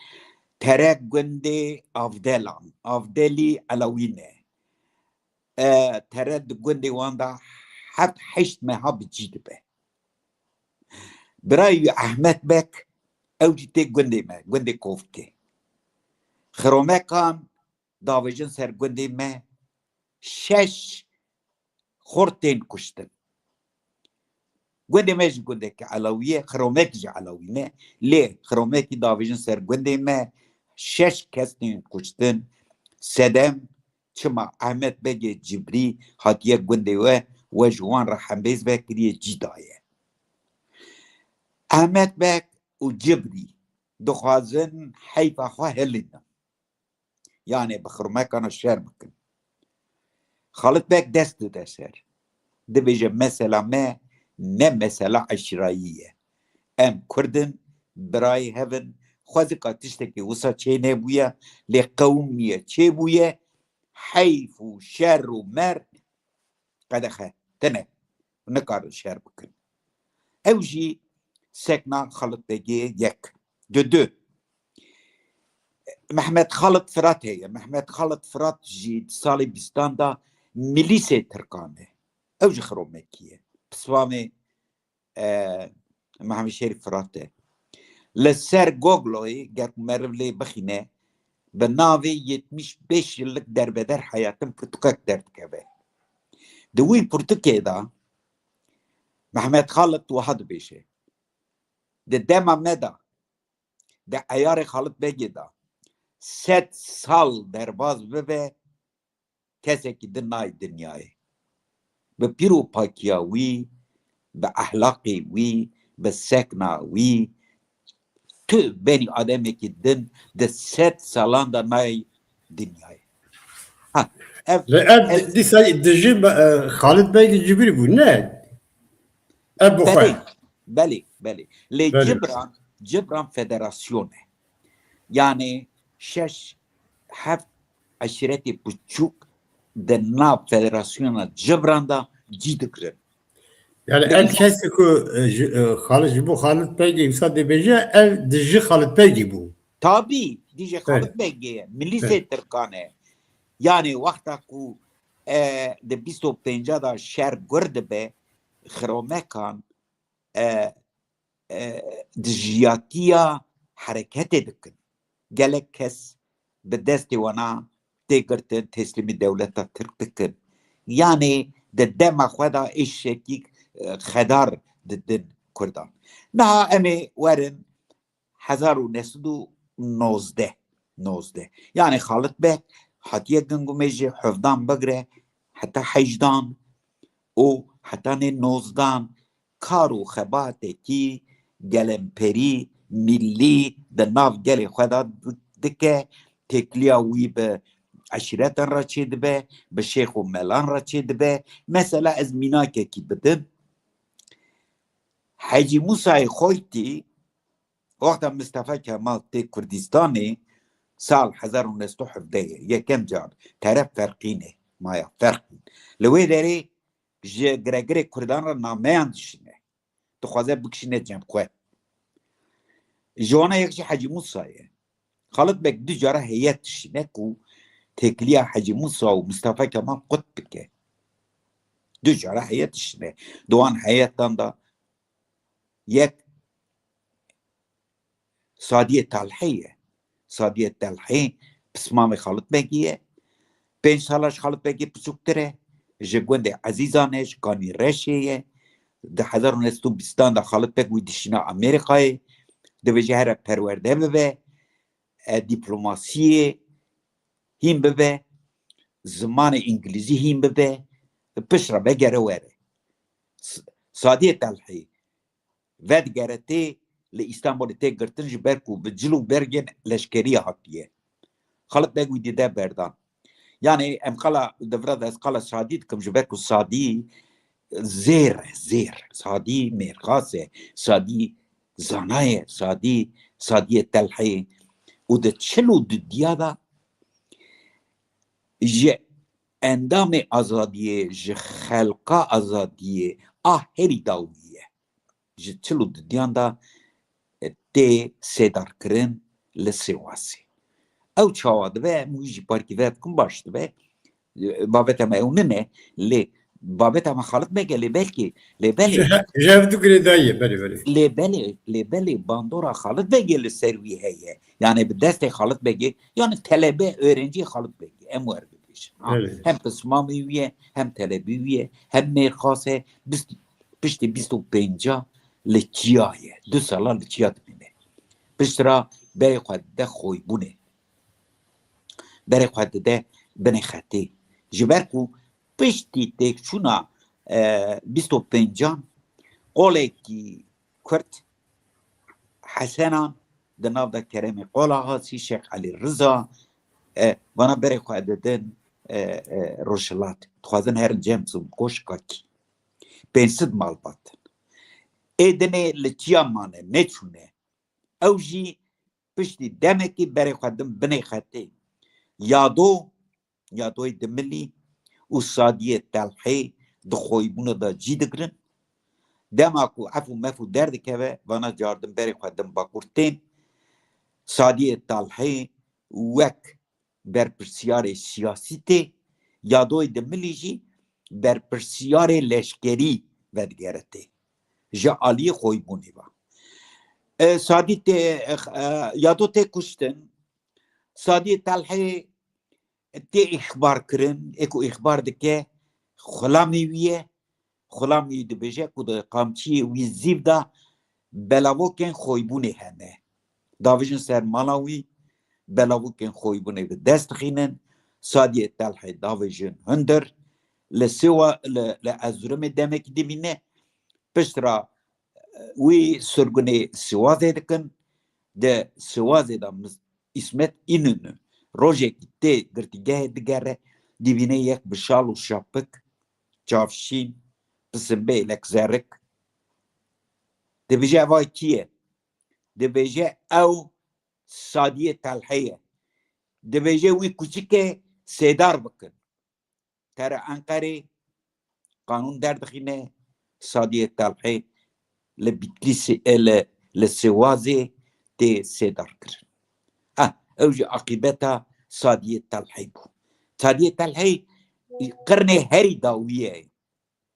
tere gundê Avdelan, Avdelî Elewî ne. E, tere di gundê wan de heft heşt meha bi cî dibe. Birayê wî Ehmed Beg, ew jî tê gundê me, gundê Kovkê. Xiromekan davêjin ser gundê me, şeş xort tên kuştin. Gundê me jî gundekî Elawî ye, Xiromekî jî Elawî ne. Lê Xiromekî davêjin ser gundê me, şeş kes tên kuştin. Sedem çima Ehmed Begê Cibrî hatiye gundê we, we ji wan re hembêz vekiriye, cî daye. Ehmed Beg û Cibrî dixwazin heyfa xwe hilînin. Yanê bi Xiromekana şer bikin. Xalit Beg dest dide ser. Dibêje mesela me ne mesela eşîrayî ye. Em Kurd in, birayê hev in, xwezika tiştekî wisa çê nebûye, lê qewimiye çêbûye, heyf û şer û mer qedexe. Tine. Nikarin şer bikin. Ew jî sekna Xalit Begê yek. Di du. Mehmet Xalit Firat heye. Mehmet Xalit Firat jî di salê bîstan de milîsê Tirkan e. Ew jî Xiromekî ye. Pismamê, e, Mehmet Şerîf Firat e. Li ser Google'yê ger ku meriv lê bixîne, bi navê yetmiş beş yıllık derbeder hayatım pirtûkek derdikeve. Di wî pirtûkê de Mehmet Xalit wiha dibêje, di dema me de, di eyarê Xalit Begê de sed sal derbaz bibe, kesekî din nayê dinyayê. Bi pîr û pakiya wî, bi ehlaqê wî, bi sekna wî, tu benî ademekî din di sed salan de nayê dinyayê. Ha, ev, Ve ev ev di-, dîsa dijî be-, e, Xalid Begî Cibirî bû, ne? Ev bi xwe. Belê, belê, belê. Lê Belê. Cibran, Cibran federasyon e. Yani şeş, heft eşîretê biçûk di nav federasyona Cibran de cî digirin. Yani Di ev vî- kesê ku, e, ji, e, Xalid, ji bo Xalid Begê wisa dibêje, ev dijî Xalid Begî bû. Tabî, dijî Evet. Xalid Begê ye, milîsê Evet. Tirkan e. Yani wexta ku, e, di bîst û pênca de şer gur dibe, Xiromekan, e, e, dijiyatiya hereketê dikin. Gelek kes bi destê wana tê girtin, teslîmî dewleta Tirk dikin. Yani di dema xwe de êşekî, e, xedar didin Kurdan. Niha em ê werin hezar û neh sed û nozdeh, nozdeh. Yani Xalit Beg hatiye Gingumêjê hevdan bigire heta hejdan û hetanê nozdan kar û xebatekî gelemperî, millî di nav gelê xwe de dike, têkiliya wî bi eşîretan re çêdibe, bi şêx û melan re çêdibe. Mesela ez mînakekî bidim. Hecî Mûsayê Xoytî wexta Mistefa Kemal tê Kurdistanê sal hezar û neh sed û hevdeh ye, yekem car teref Ferqînê, maya Ferqîn. Li wê derê ji giregirê Kurdan re nameyan dişîne. Dixwaze bikişîne cem xwe. Ji wana yek jî Hecî Mûsa ye. Xalit Beg du cara heyet dişîne ku têkiliya Hecî Mûsa û Mistefa Kemal qut bike. Du cara heyet dişîne. Di wan heyetan de yek Sadiyê Talhê ye. Sadiyê Talhê pismamê Xalit Begî ye. Pênc sala ji Xalit Begî piçûktir e. Ji gundê Ezîzan e, ji Kanî Reşê ye. Di hezar û neh sed û bîstan de Xalit Beg wî dişîne Amerîkayê. Dibêje here perwerde bibe, e, dîplomasiyê hîn bibe, zimanê îngilîzî hîn bibe, piştre vegere were. S-, Sadiyê Talhê vedigere tê li Îstanbulê tê girtin, ji ber ku bi cil û bergên leşkerî hatiye. Xalit Beg wî dide berdan. Yani em qala, di vira de ez qala Sadî dikim, ji ber ku Sadî zêr e, zêr. Sadî mêrxas e, Sadî zana ye, Sadî, Sadiyê Telhê. Û di çil û dudiya de ji endamê azadiyê, ji xelka azadiyê a herî dawî ye. Ji çil û dudiyan de, e, tê sêdarkirin li Sêwasê. Ew çawa dibe, em wî jî parkî ve bikin baş dibe. E, babeta me ew nine, lê Babeta me Xalit Beg e, lê belkî, lê belê, Ji hev du girêdayî ye, belê, belê. lê belê, lê belê bandora Xalit Begê li ser wî heye. Yani bi destê Xalit Begê, yani telebe, öğrenci Xalit Begê, em wer bibêjin. Ha, Evet. Hem pismamê wî ye, hem telebî wî ye, hem mêrxas e, bist-, piştî bîst û pênca li çiya ye. Du sala li çiya dimîne. Pişt ra berê xwe dide xoybûnê. Berê xwe dide binê xetê. Ji ber ku piştî têkçûna, e, bîst û pêncan qolekî Kurd Hesenan di nav de Keremê Qolahasî, Şêx Elî Riza, e, vana berê xwe didin, e, e, Rojhilat. Dixwazin herin cem zûn koşkakî. Pênc sed malbat in. Ê dinê li çiya mane, neçûne. Ew jî piştî demekî berê xwe din binê xetê. Yado, Yadoyê Dimilî û Sadiyê Telhê di xoybûna de cî digirin. Dema ku ef û mef û derdikeve, vana cardin berê xwe din Bakur tên. Sadiyê Telhê wek berpirsiyarê siyasî tê, Yadoyê Dimilî jî berpirsiyarê leşkerî vedigere tê. Ji aliyê xoybûnê ve. E, Sadî tê, e, Yado tê kuştin. Sadiyê Telhê tê îxbar kirin. Ê ku îxbar dike, xulamê wî ye. Xulamê wî dibêje ku di qamçiyê wî zîv de belavokên xoybûnê hene. Davêjin ser mala wî, belavokên xoybûnê bi dest dixînin. Sadiyê Telhê davêjin hundir. Li Siwa-, li, li Erzurumê demekî dimîne. Pişt ra, e, wî sirgunê Siwazê dikin. Di Siwazê de mis-, Îsmet Înûnû rojekî tê girtîgehê digere, dibîne yek bi şal û şapik, çavşîn, pisinbêlek zerik. Dibêje, "Ev kî ye?" Dibêje, "Ew Sadiyê Telhê ye." Dibêje, "Wî kuçikê sêdar bikin." Tere Enqerê qanûn derdixîne, Sadiyê Telhê li Bitlîsê, e, li, li Sêwazê tê sêdar kirin. Ah, ew jî aqîbeta Sadiyê Telhê bû. Sadiyê Telhê qirnê herî dawî ye.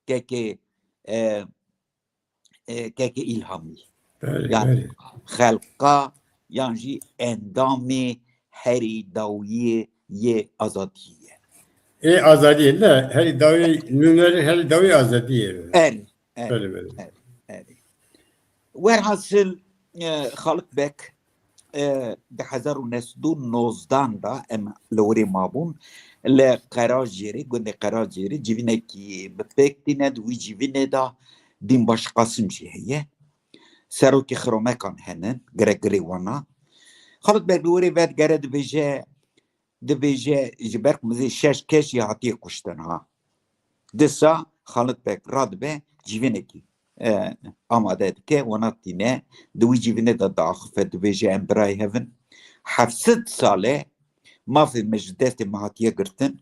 Kekê, e, e, kekê Îlhamî. Belê, Yani belê. xelqa yan jî endamê herî dawiyê yê azadiyê ye. Ê azadiyê ne, herî dawî nûnerê herî dawî azadiyê. Erê, erê, Belê, belê. erê, erê. Werhasil, e, Xalit Beg, e, di hezar û neh sed û nozdan de em li wirê mabûn, li Qerajêrê, gundê Qerajêrê, civînekî bi pêk tîne, di wî civînê de Dînbaş Qasim jî heye. Serokê Xiromekan hene, giregirê wana. Xalit Beg li wirê vedigere, dibêje, dibêje, ji ber ku mizê şeş kes jî hatiye kuştin ha. Disa Xalit Beg radibe civînekî, e, amade dike, wana tîne, di wî civînê de diaxife, dibêje, "Em birayê hev in. Heft sed sal e mafê me ji destê me hatiye girtin.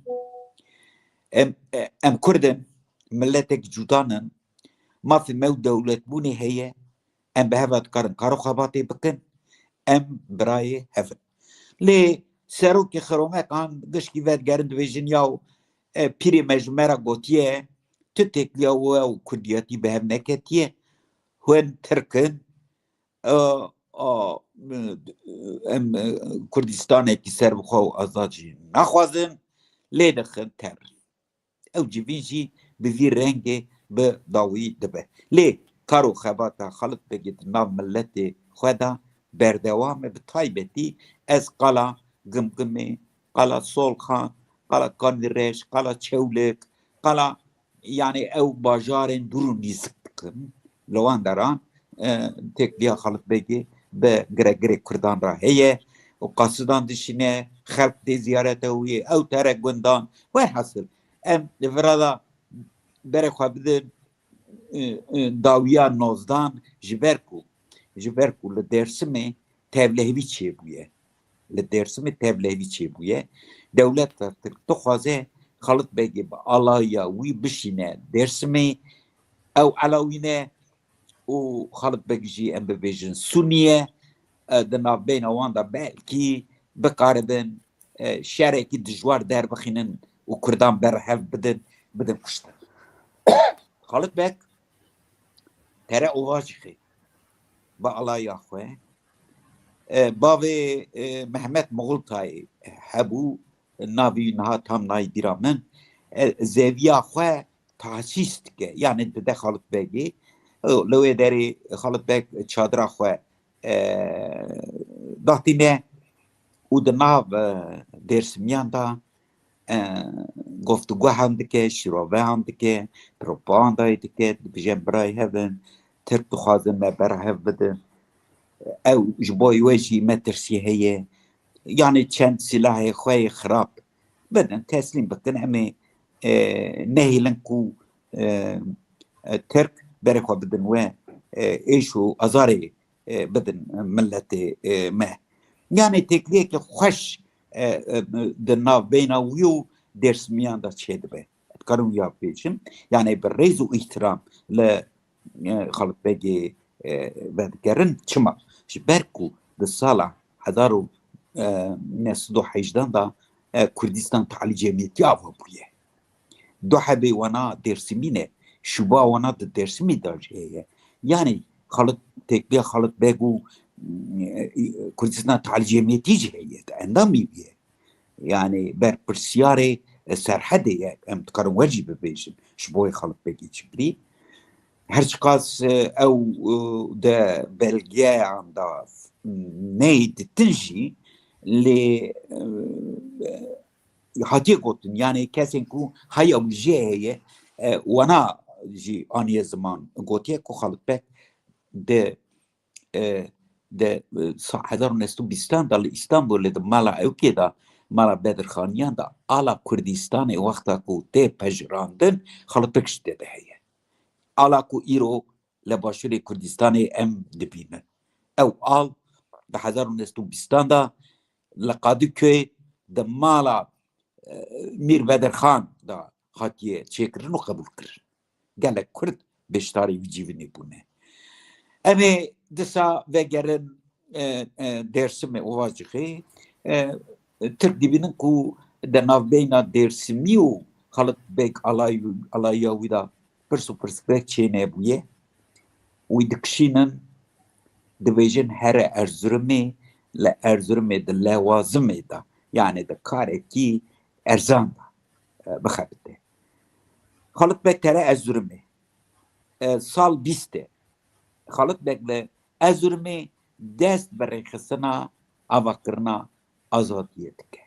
Em, e, em Kurd in, miletek cuda nin. Mafê me û dewletbûnê heye. Em bi hev ve dikarin kar û xebatê bikin. Em birayê hev in." Lê serokê Xiromekan gişkî vedigerin, dibêjin, "Yaw, e, pîrê me ji me re gotiye, tu têkiliya we û kurdiyatî bi hev neketiye, hûn Tirk in, e, a, em, e, Kurdistanekî serbixwe û azad jî naxwazin, lê dixin ter." Ew civîn jî bi vî rengê bi dawî dibe. Lê kar û xebata Xalit Begê di nav miletê xwe de berdewam e, bi taybetî ez qala Gimgimê, qala Solxan, qala Kanîreş, qala Çewlik, qala, yani ew bajarên dûr û nîzik dikim. Li wan deran, e, têkiliya Xalit Begê bi giregirê Kurdan re heye û qasidan dişîne, xelk dê ziyarete wî, ew tere gundan. Werhasil, em li vira de berê xwe bidin, e, e, dawiya nozdan, ji ber ku, ji ber ku li Dêrsimê tevlihevî çêbûye. Li Dêrsimê tevlihevî çêbûye. Dewleta Tirk dixwaze Xalit Begê bi alaya wî bişîne Dêrsimê. Ew Elawî ne û Xalit Beg jî, em bibêjin, Sunî ye. E, di navbeyna wan de belkî bikaribin, e, şerekî dijwar derbixînin û Kurdan berhev bidin, bidin kuştin. Xalit Beg tere Ovacixê bi alaya xwe. E, bavê, e, Mehmet Moxultayê hebû, navî niha tam nayê bîra min. E, zeviya xwe tahsîs dike, yanî dide Xalit Begê. E, li wê derê Xalit Beg çadira xwe, e, datîne û di nav, e, Dêrsimiyan de, e, goftiguhan dike, şîrovehan dike, propagandayê dike, dibêje em birayê hev in, Tirk dixwazin me bera hev bidin. Ew ji bo we jî metirsî heye. Yanî çend silahê xwe yê xirab bidin, teslîm bikin, em ê, e, nehêlin ku, e, e, Tirk berê xwe bidin we, e, êş û azarê, e, bidin miletê, e, me. Yanî têkiliyeke xweş, e, e, di navbeyna wî û Dêrsimiyan de çêdibe. Dikarim wiya bêjim. Yanî bi rêz û îhtiram li, e, Xalit Begê, e, vedigerin. Çima? Ji ber ku di sala hezar û neh sed û hejdehan de, e, Kurdistan Talî Cemiyetî ava bûye. Du hebê wana Dêrsimî ne. Şuba wana di Dêrsimî de jî heye. Yanî Xalit, têkiliya Xalit Beg û, e, Kurdistan Talî Cemiyetî jî heye. Endamî bûye. Yanî berpirsiyarê, e, Serhedê ye. Em dikarin we jî bibêjin. Ji bo wê Xalit Begê çi kirî. Her çiqas, e, ew, e, de belgeyan da neyê ditin jî lê, e, hatiye gotin, yanî kesên ku haya wî jê heye, e, wana jî aniye ziman, gotiye ku Xalit Beg di, e, di, e, sa-, hezar û neh sed û bîstan de li Îstanbulê di mala ewkê de, mala Bedirxaniyan de, ala Kurdistanê wexta ku tê pejirandin, Xalit Beg jî tê de heye. Ala ku îro li Başûrê Kurdistanê em dibînin. Ew al di hezar û neh sed û bîstan de li Qadiköy di mala, e, Mîr Bedirxan de hatiye çêkirin û qebûl kirin. Gelek Kurd beşdarî wî civînê bûne. Em ê disa vegerin, e, e, Dêrsimê, Ovacixê, e, Tirk dibînin ku di navbeyna Dêrsimî û Xalit Beg alay-, alaya wî de pirs û pirsgirêk çênebûye. Wî dikişînin, dibêjin here Erzurumê, li Erzurumê di lewazimê de, yanî di karekî erzan de, e, bixebite. Xalit Beg tere Erzurumê. E, sal bîst e. Xalit Beg li Erzurumê dest bi rêxistina avakirina azadiyê dike.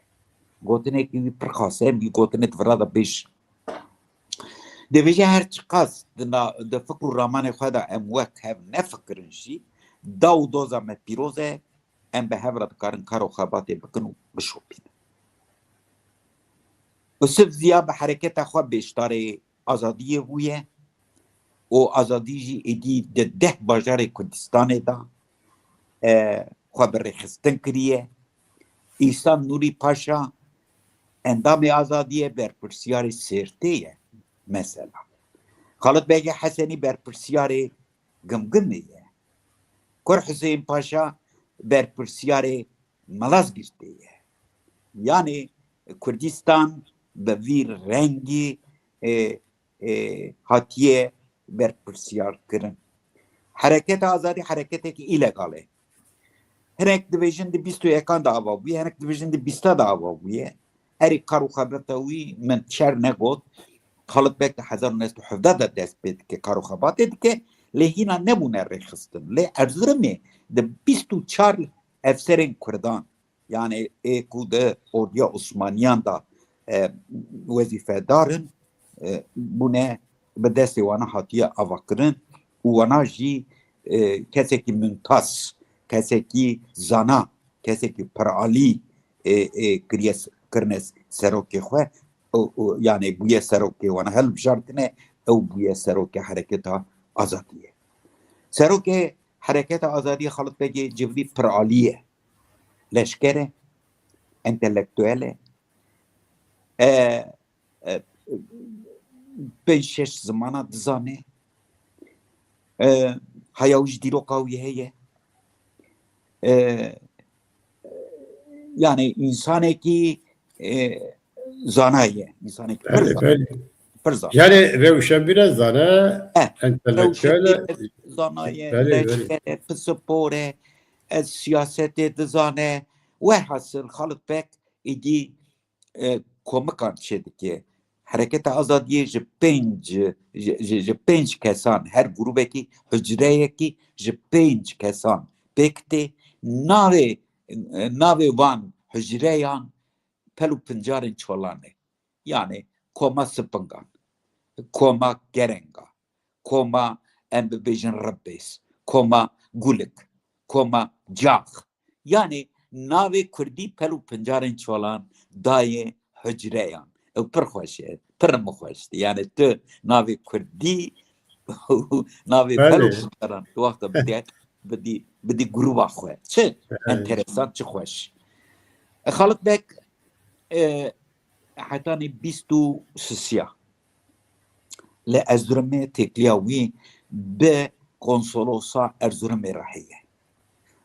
Gotinekî wî pir xas e, em wî gotinê di vira de bêjin. Dibêje her çiqas di na-, di fikr û ramanê xwe de em wek hev nefikirin jî, da û doza me pîroz e, em bi hev re dikarin kar û xebatê bikin û bişopînin. Yusuf Ziya bi hereketa xwe beşdarê azadiyê bûye û azadî jî êdî di deh bajarê Kurdistanê de, e, xwe bi rêxistin kiriye. Îhsan Nûrî Paşa endamê azadiyê, berpirsiyarê Sêrtê ye mesela. Xalit Begê Hesenî berpirsiyarê Gimgimê ye. Kur Huseyîn Paşa berpirsiyarê Malazgirtê ye. Yanî Kurdistan bi vî rengî, e, e, hatiye berpirsiyar kirin. Hereketa azadî hereketekî îlegal e. Hinek dibêjin di bîst û yekan de ava bûye, hinek dibêjin di bîsta de ava bûye. Erê kar û xebata wî min şer negot. Xalit Beg di hezar û neh sed û hevdeh de dest pê dike, kar û xebatê dike. Lê hîna nebûne rêxistin. Lê Erzurumê di bîst û çar efserên Kurdan, yanî ê ku di orduya Osmaniyan de, e, wezîfedar in, e, bûne, bi destê wana hatiye avakirin û wana jî, e, kesekî mumtaz, kesekî zana, kesekî piralî, e, e, kiriye s-, kirine s-, serokê xwe, û, û, yanî bûye serokê wana hilbijartine, ew bûye serokê Hereketa Azadiyê. Serokê Hereketa Azadiyê Xalit Begê civî piralî ye. Leşker e, entelektuel e, e, e, pênc şeş zimana dizane, e, haya wî ji dîroka wî heye. E, yanî însanekî, e, zana ye, însanekî pir Belê, zana. Belê. Pir zana. Yani rewşenbîre zane, Eh, entelektüel e. Rewşenbîr zanaye, Belê, belê. leşkerê, pisporê, ez siyasetê dizane. Werhasil Xalit Beg êdî e, komikan çêdike. Hereketa Azadiyê ji pênc, ji, ji, ji pênc kesan, her grûbekî, hucreyekî ji pênc kesan pêk tê. Navê, navê van hucreyan Pel û Pincarên Çolan e. Yani koma Spingan, koma Gerenga, koma, em bibêjin, Ribbês, koma Gulik, koma Cax. Yani navê kurdî Pel û Pincarên Çolan dayê hucreyan. Ew pir xweş e, pir min xweş dî. Yani tu navê kurdî, navê Pel û Belê. Pincaran tu wexta bidî, bidî, bidî grûba xwe. Çi enteresan, çi xweş. E, Xalit Beg, e, hetanî bîst û sisiya li Erzurumê têkiliya wî bi konsolosa Erzurumê re heye.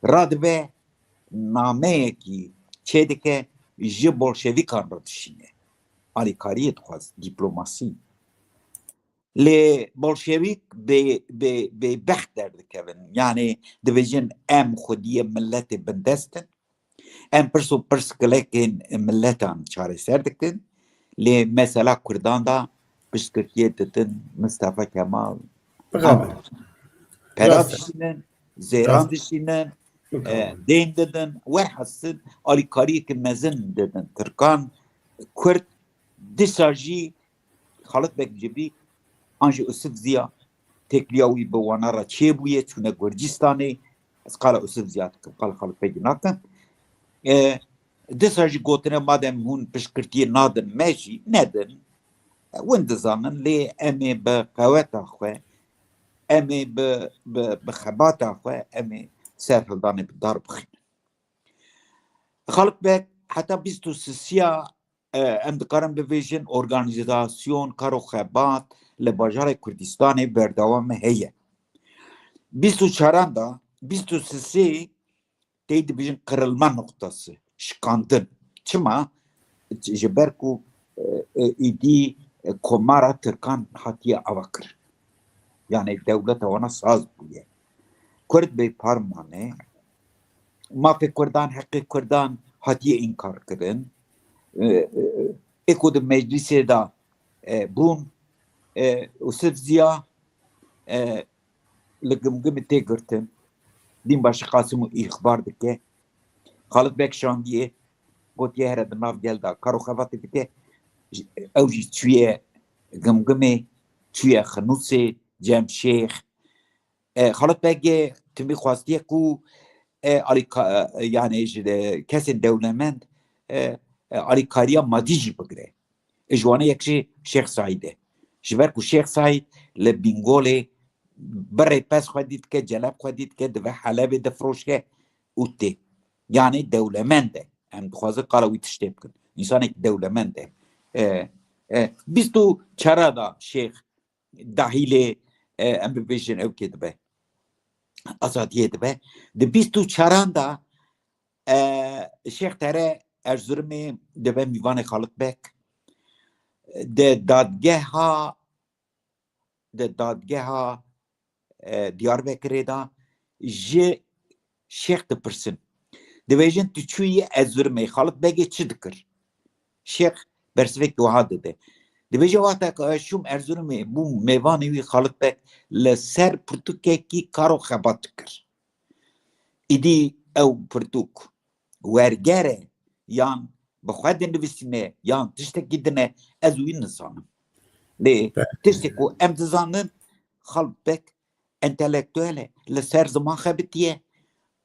Radibe nameyekî çêdike, ji bolşevîkan re dişîne. Alîkariyê dixwaz, dîplomasî. Lê bolşevîk bê, bê, bêbext derdikevin. Yani dibêjin, em xwediyê miletê bindest in. Em pirs û pirsgilekên miletan çareser dikin. Lê mesela kurdan de piştgirtiyê didin Mistefa Kemal. Bixabin. Pera Rast e. dişînin, zêran Rast. dişînin, e, Bixabin. dên didin. Werhasil alîkariyeke mezin didin Tirkan. Kurd dîsa jî Xalit Beg Cibrî an jî Usif Ziya têkiliya wî bi wana re çêbûye, çûne Gurcistanê. Ez qala Usif Ziya dikim, qala Xalit Begî nakim. E, dîsa jî gotine, madem hûn piştgirtiyê nadin me jî, nedin. E, win dizanin, lê em ê bi qeweta xwe, em ê bi, bi, bi xebata xwe, em ê serhildanê bi dar bixînin. Xalit Beg heta bîst û sisiya, e, em dikarin bibêjin, organîzasyon, kar û xebat li bajarê Kurdistanê berdewam heye. Bîst û çaran de, bîst û sisê tê dibêjin kırılma noktası, şikandin. Çima? Ji ber ku, e, e, êdî, e, komara Tirkan hatiye avakirin. Yani dewleta wana saz bûye. Kurd bê par mane. Mafê Kurdan, heqê Kurdan hatiye înkar kirin. E, e, ê ku di meclisê de, e, bûn, e, Usif Ziya, e, li Gimgimê tê girtin. Dîn Başî Qasim û îxbar dike. Xalit Beg şandiye, gotiye here di nav gel de kar û xebatê bike. Ew jî çûye Gimgimê, çûye Xinûsê, Cem Şêx. E, Xalit Begê timî xwestiye ku, e, alîka-, e, yani ji de kesên dewlemend, e, e, alîkariya madî jî bigire. Ji wan yek jî Şêx Saîd e. Ji ber ku Şêx Saîd li Bîngolê birê pez xwedî dike, celeb xwedî dike, dive Helebê difiroşe û tê. Yani dewlemend e. Em dixwazin qala wî tiştê bikin. Însanekî dewlemend e. E, e, bîst û çara da Şêx dahîlê, e, em bibêjin ew kê dibe. Azadiyê dibe. Di bîst û çaran da, e, Şêx tere Erzurumê dibe mîvanê Xalit Beg. Di dadgeha, di dadgeha, e, Diyarbekirê de ji Şêx dipirsin. Dibêjin, tu çûyî Erzurumê, Xalit Begê çi dikir? Şêx bersivek wiha dide. Dibêje, wexta ku ez çûm Erzurumê, bûm mêvanê wî, Xalit Beg li ser pirtûkekî kar û xebat dikir. Îdî ew pirtûk werger e, yan bi xwe dinivîsîne, yan tiştekî din e, ez wî nizanim. Lê tiştê ku em dizanin, Xalit Beg entelektuel e, li ser ziman xebitiye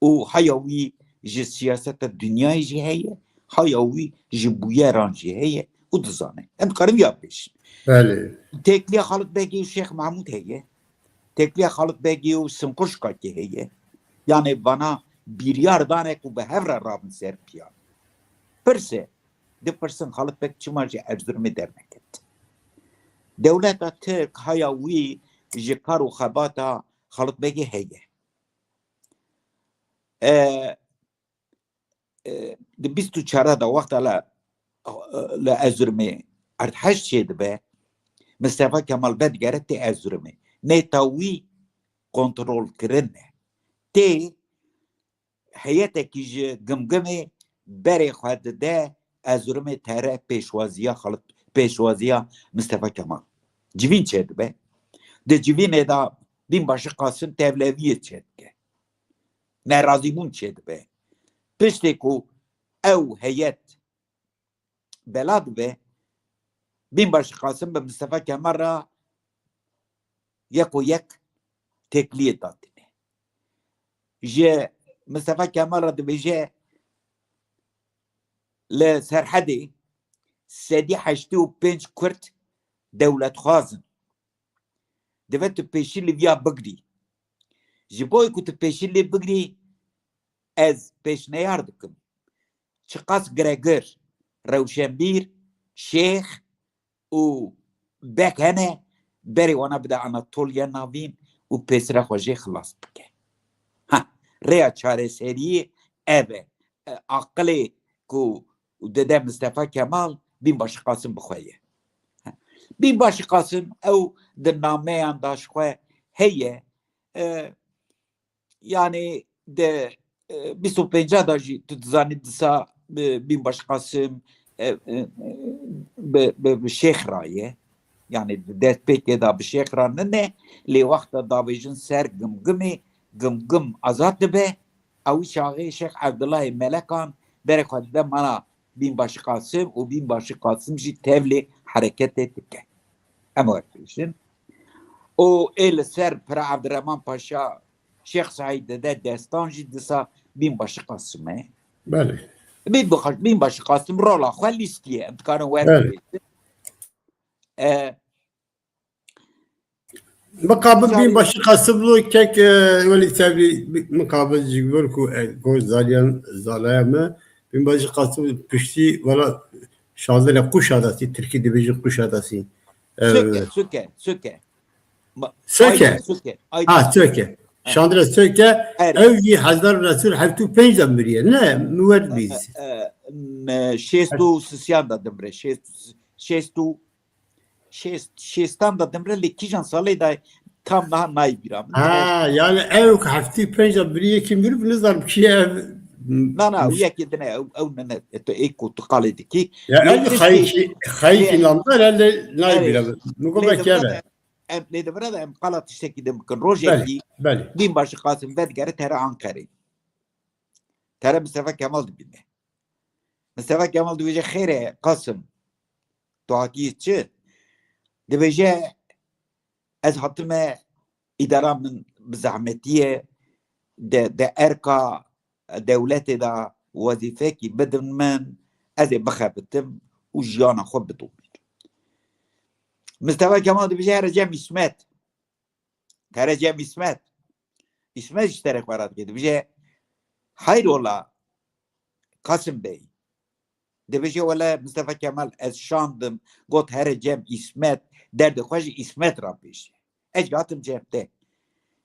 û haya wî ji siyaseta dinyayê jî heye, haya wî ji bûyeran jî heye û dizane. Em dikarin ya bêjin. Belê. Têkiliya Xalit Begê û Şêx Mahmûd heye. Têkiliya Xalit Begê û Sinquşkakê heye. Yani vana biryar dane ku bi hev re rabin ser piyan. Pirse, dipirsin Xalit Beg çima ji Erzurumê derneket? Dewleta Tirk haya wî ji kar û xebata Xalit Begê heye. E, e, di bîst û çar de wexta li, li Erzurumê erdhej çêdibe, Mistefa Kemal vedigere tê Erzurumê. Nêta wî kontrolkirin e. Tê heyetekî ji Gimgimê berê xwe dide Erzurumê tere pêşwaziya xalit, pêşwaziya Mistefa Kemal. Civîn çêdibe. Di civînê de Bînbaşî Qasim tevleviyê çêdike. Nerazîbûn çêdibe. Piştê ku ew heyet bela dibe, Bînbaşî Qasim bi Mistefa Kemal re yek û yek têkiliyê datîne. Ji Mistefa Kemal re dibêje, li Serhedê sedî heştê û pênc Kurd dewletxwaz in. Divê tu pêşî li viya bigirî. Ji bo ku tu pêşî lê bigirî, ez pêşneyar dikim. Çiqas giregir, rewşenbîr, şêx û beg hene, berê wana bide Anatoliya Navîn û pêsira xwe jê xilas bike. Ha, rêya çareseriyê ev e. E, aqilê ku dide Mistefa Kemal, Bînbaşî Qasim bi xwe ye. Ha. Bînbaşî Qasim ew di nameyan de ji xwe heye. E, yani de, e, bîst û pênc de jî tu dizanî disa, e, Bînbaş Qasim, e, e, bi, bi, bi şêx raye. Yani di destpêkê de bi şêx ra nine, lê wexta davêjin ser Gimgimê, Gimgim azad dibe, ew çaxê Şêx Evdulahê Melekan berê xwe dide mala Bînbaşî Qasim û Bînbaşî Qasim jî tevlê hereketê dike. Em were bêjin. Û ê li ser Pira Evdirehman Paşa Şêx Seîd dide destan jî disa Bînbaşî Qasim e. Belê. Bîn-, Bînbaşî Qasim rola xwe lîstiye. Em dikarin were Belê. bêjin. E, Miqabil Bînbaşî Qasim lo kek, e, welî tevî miqabil ji gor ku, e, gor zaliyan zalaya me. Bînbaşî Qasim piştî wela şandire Quşadasî, Tirkî dibêjin Quşadasî. E, Söke, Söke, Söke. Ma-, Söke? Aydın Söke, Aydın Ha, Söke. Söke. Ha. Şandire Söke, Erê. ew jî hezar û neh sed û hevdî û pênc de miriye. Ne, mi wer E, bîz. e, e, m-, şêst û sisiyan de dimre. Şêst, şêst û şêst, şêstan de dimre, lê kîjan salê de tam niha nayê bîra min. Ha, yani ew ku heftê pênc de biriyekî mirov nizanim kî ye ev. Na, na, ew yekê din e, ew, ew ne, ne, e, tu ê ku tu qalê dikî. Ya Lê ev tiştê xayîkî, xayîkî lê namdar e, lê nayê Erê. bîra min. Min got Lê belkî ev devre e. de em, lê devre de em qala tiştekî din bikin. Belê, Rojekî belê. Bînbaşî Qasim vedigere tere Anqerê. Tere Mistefa Kemal dibîne. Mistefa Kemal dibêje, "Xêr e, Qasim, tu hatiye çi?" Dibêje, "Ez hatime, îdara min bi zehmetî ye, de, de erka dewletê de wezîfekî bidin min, ez ê bixebitim û jiyana xwe bidomînim." Mistefa Kemal dibêje, "Here cem Îsmet." Here cem Îsmet. Îsmet ji terê xwe re dike. Dibêje, "Hayrola Qasim Bey?" Dibêje, "Wele Mistefa Kemal ez şandim, got here cem Îsmet, derdê xwe ji Îsmet re bêje." Ez jî hatim cem te.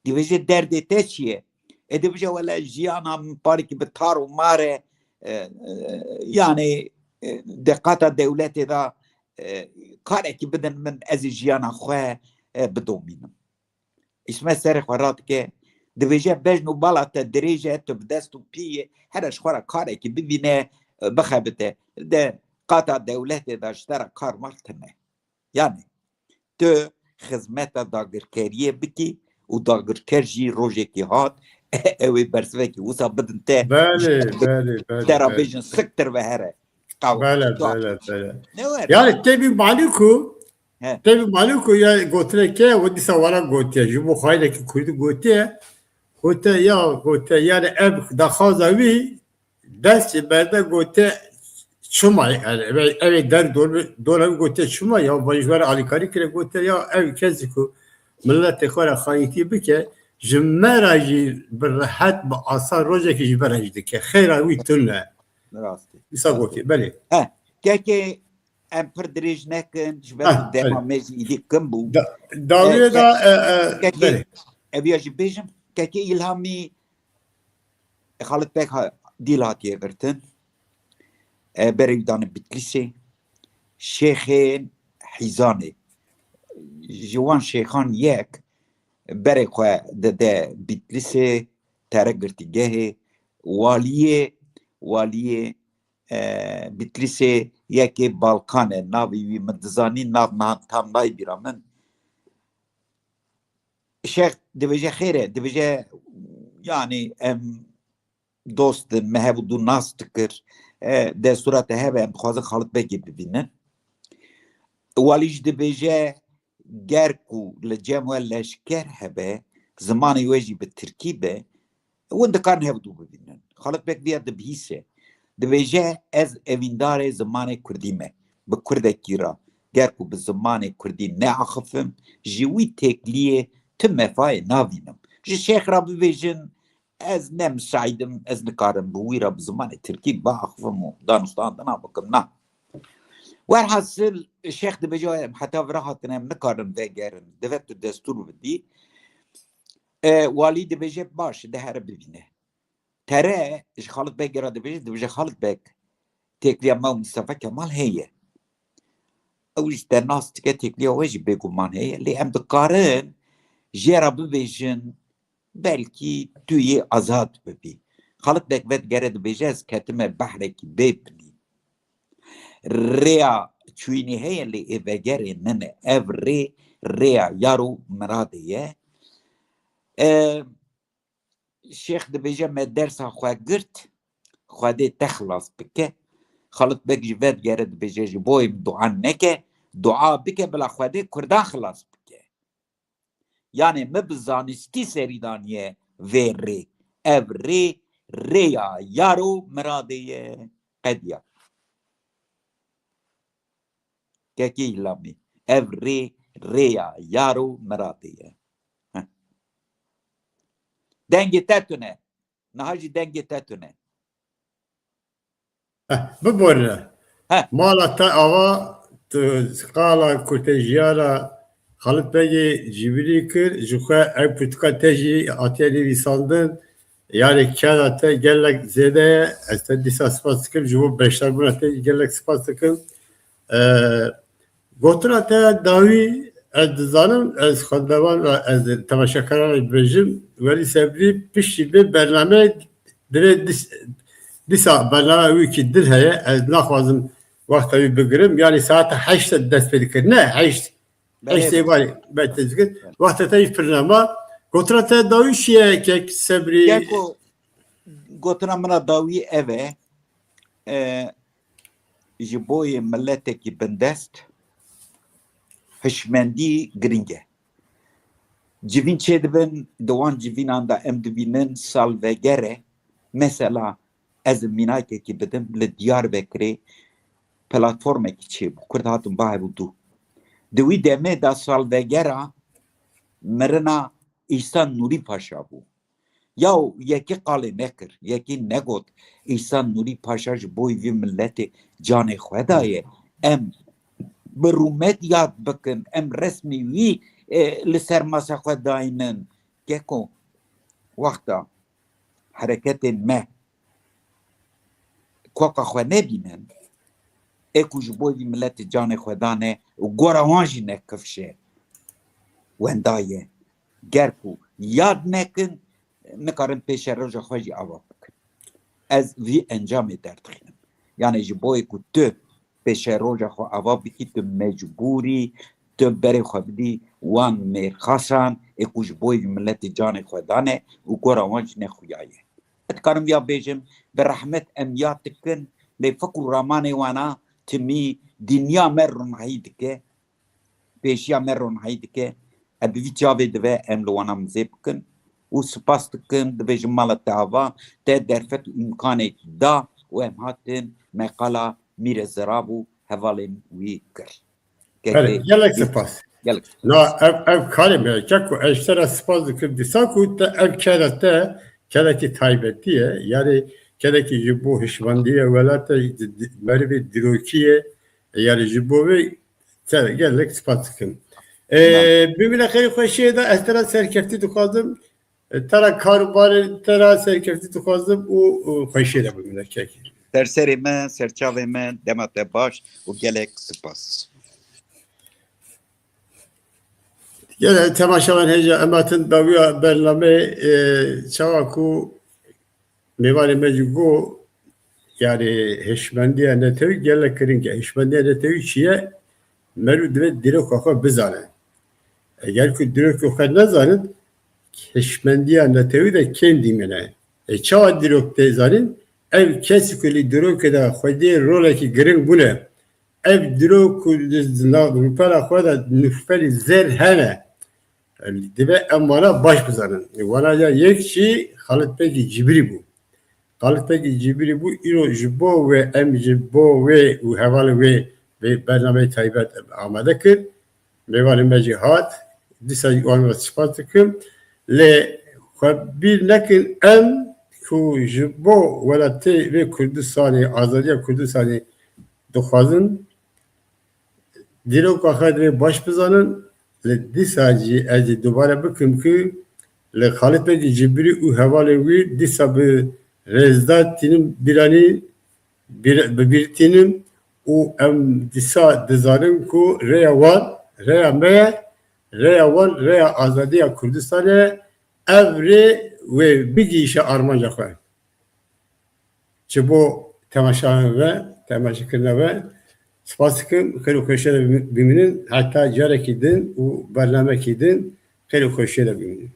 Dibêje, "Derdê te çi ye?" E, dibêje, "Wele jiyana min parekî bi tar û mar e, e, e, yani, e, di qata dewletê de, e, karekî bidin min, ez ê jiyana xwe, e, bidomînim." Îsmet serê xwe radike, dibêje, "Bejn û bala te dirêj e, tu bi dest û pî yê, here ji xwe re karekî bibîne, e, bixebite. De qata dewletê de ji te re kar mar tune." Yani, tu xizmeta dagirkeriyê bikî û dagirker jî rojekî hat, ew ê bersivekî wisa bidin te. Belê, belê, belê, Te ra belê. bêjin, "Siktir ve here." Qew, Belê, tu belê, belê. Ne wer? Yani tê bî malî ku, He. tê bî malî ku ya gotineke, o dîsa wala gotiye. Ji bo xayilekî Kurdî gotiye. Gote ya, gote, yani ev daxwaza wî dest ji berde gote çima, yani ev, ev der dor, dor ev gote çima, ya vajwar alîkarî kire gote ya ev kesî ku miletê xwe re xayîtî bike, ji me re jî bi rehet, bi asan rojekî ji me re jî dike. Xêra wî tune. Rastî. Wisa gotiye, belê. He, kekê em pir dirêj nekin, ji ber Ha, ku dema belê. me jî îdî kim bû. Da-, dawiyê E, da, e, e, kekê, belê. ev ya jî bêjim, kekê Îlhamî, e, Xalid Beg ha-, dîl hatiye girtin. E, berê wî dane Bitlîsê. Şêxên Hîzanê. ji wan şêxan yek berê xwe dide Bîtlîsê, tere girtîgehê, waliyê, waliyê, e, Bîtlîsê yekê Balkan e, navê wî min dizanî, nav niha tam nayê bîra min. Şêx dibêje xêr e, dibêje, yanî em dost in, me hev û du nas dikir. E, destûra te hebe, em dixwazin Xalit Begê bibînin. Walî jî dibêje, ger ku li cem we leşker hebe, zimanê we jî bi tirkî be, hûn dikarin hev û du bibînin. Xalit Beg viya dibihîse. Dibêje, ez evîndarê zimanê kurdî me. Bi kurdekî re, ger ku bi zimanê kurdî neaxifim, ji wî têkliyê tu mefayê navînim. Ji şêx re bibêjin, ez ne misaîd im, ez nikarim bi wî re bi zimanê tirkî biaxifim û danûstandina bikim. Na. Werhasil, şêx dibêje, em heta vira hatine, em nikarin vegerin. Divê tu destûr bidî. E, walî dibêje, baş, de here bibîne. Tere ji Xalit Begê re dibêje, dibêje, Xalit Beg, têkliya me û Mistefa Kemal heye. Ew jî te nas dike, têkliya we jî bêguman heye. Lê em dikarin jê re bibêjin, belkî tu yê azad bibî. Xalit Beg vedigere dibêje, ez ketime behrekî bê binî. Rêya çûyînê heye, lê ê vegerê nine. Ev rê, rêya yar û miradê ye. E, Şêx dibêje, me dersa xwe girt, Xwedê te xilas bike. Xalit Beg jî vedigere dibêje, ji bo min dua neke, dua bike, bila Xwedê Kurdan xilas bike. Yanê min bi zanistî serî daniye vê rê. Ev rê, rêya yar û miradê ye. Qediya. Kekê Îlamî. Ev rê, rêya yar û miradê ye. Heh. Dengê te tune. Niha jî dengê te tune. Biborine. Heh. Mala te ava, tu qala ku te jiyana Xalit Begê cîbirî kir, ji xwe ev pirtûka te jî hatiye nivîsandin. Yanî keda te gelek zêde ye. Ez te dîsa spas dikim. Ji bo beşdarbûna te jî gelek spas dikim. E, gotina te dawî, ez dizanim, ez xwendevan re, ez temaşekaran re dibêjim, Welî Sebrî piştî vê bernameyê divê dîs-, dîsa bername wî kî din heye, ez naxwazim wexta wî bigirim. Yanî saeta heşt de dest pê dikir. Ne, heşt. Belê. Heştê êvarê, belê te dikir. Belê. Wexta te jî pir nema. Gotina te dawî çi ye, kek Sebrî? Keko, gotina min a dawî ev e. E, ji bo yê miletekî bindest hişmendî giring e. Civîn çêdibin, di wan civînan de em dibînin salvegere. Mesela, ez mînakekî bidim, li Diyarbekirê platformekî çêbû. Kurd hatin ba hev û du. Di wî demê de salvegera mirina Îhsan Nûrî Paşa bû. Yaw yekî qalê nekir, yekî negot, Îhsan Nûrî Paşa ji bo vî miletê canê xwe daye. Em bi rûmet yad bikin, em resmî wî, e, li ser masa xwe daynin. Keko, wexta hereketên me koka xwe nebînin, ê ku ji bo vî miletê canê xwe dane û gora wan jî ne kifşe wenda ye. Ger ku yad nekin, nikarin pêşeroja xwe jî ava bikin. Ez vî encamê derdixînim. Yanî ji bo yê ku tu pêşeroja xwe ava bikî, tu mecbûrî tu berê xwe bidî wan mêrxasan ê ku ji bo vî miletê canê xwe dane û gora wan jî ne xuya ye. Ez dikarim viya bêjim, bi rehmet em yad dikin, lê fikr û ramanê wana timî dinya me ronahî dike, pêşiya me ronahî dike. Em bi vî çavê divê em li wana mizê bikin û spas dikim, dibêjim mala te ava, te derfet û îmkanekî da û em hatin meqala Mîre Zirav û hevalên wî kir. Belê, gelek spas. Gelek spas. Na, ev, ev karê me ye. Keko, ez ji te re spas dikim. Dîsa ku te ev kera te, kerekî taybetî ye. Yanî kerekî ji bo hişmendiya welata, di-, di-, merivê dîrokî ye. Yanî ji bo vê te gelek spas dikim. Ee, bimîne xêrê xweşiyê de ez te re serkeftî dixwazim. Te re karobarê te re serkeftî dixwazim û, û xweşiyê de bimîne kekê. Ser serê me, ser çavê me, dema te baş û gelek spas. Gelek temaşevan hêja em hatin dawiya bernameyê, e, çawa ku mêvanê me jî got, yani hişmendiya netewî gelek giring e. Hişmendiya netewî çi ye? Merû divê dîroka xwe bizane. Eger ku dîrokê xwe nezanin, hişmendiya netewî de kêm dîmene. E, çawa dîrok tê zanîn? Ev kesî ku li dîrokê de xwediyê rolekî giring bûne, ev dîrok ku di nav rûpela xwe de nûferî zêr hene, divê em wana baş bizanin. Wana ya yek jî Xalit Begî Cibirî bû. Xalit Begî Cibirî bû, îro ji bo wê, em ji bo wê û hevalê wê vê bernameyê taybet amade kir. Mêvanê me jî hat, dîsa jî wan re spas dikim. Lê xwe bîr nekin, em ku ji bo welatê vê Kurdistanê, azadiya Kurdistanê dixwazin, dîroka xwe divê baş bizanin. Li dîsa jî ez jî dubare bikim ku li Xalit Begî Cibirî û hevalên wî dîsa bi rêzda tînim bîranî, bîr-, bi bîr tînim û em dîsa dizanin ku rêya wan, rêya me ye, rêya wan, rêya azadiya Kurdistanê ye. Ev rê wê bigihîşe armanca xwe. Ji bo temaşeyan ve, temaşekirina ve spas dikim. Xêr û xweşiyê de bimînin. Heta carekî din û bernamekî din xêr û xweşiyê de bimînin.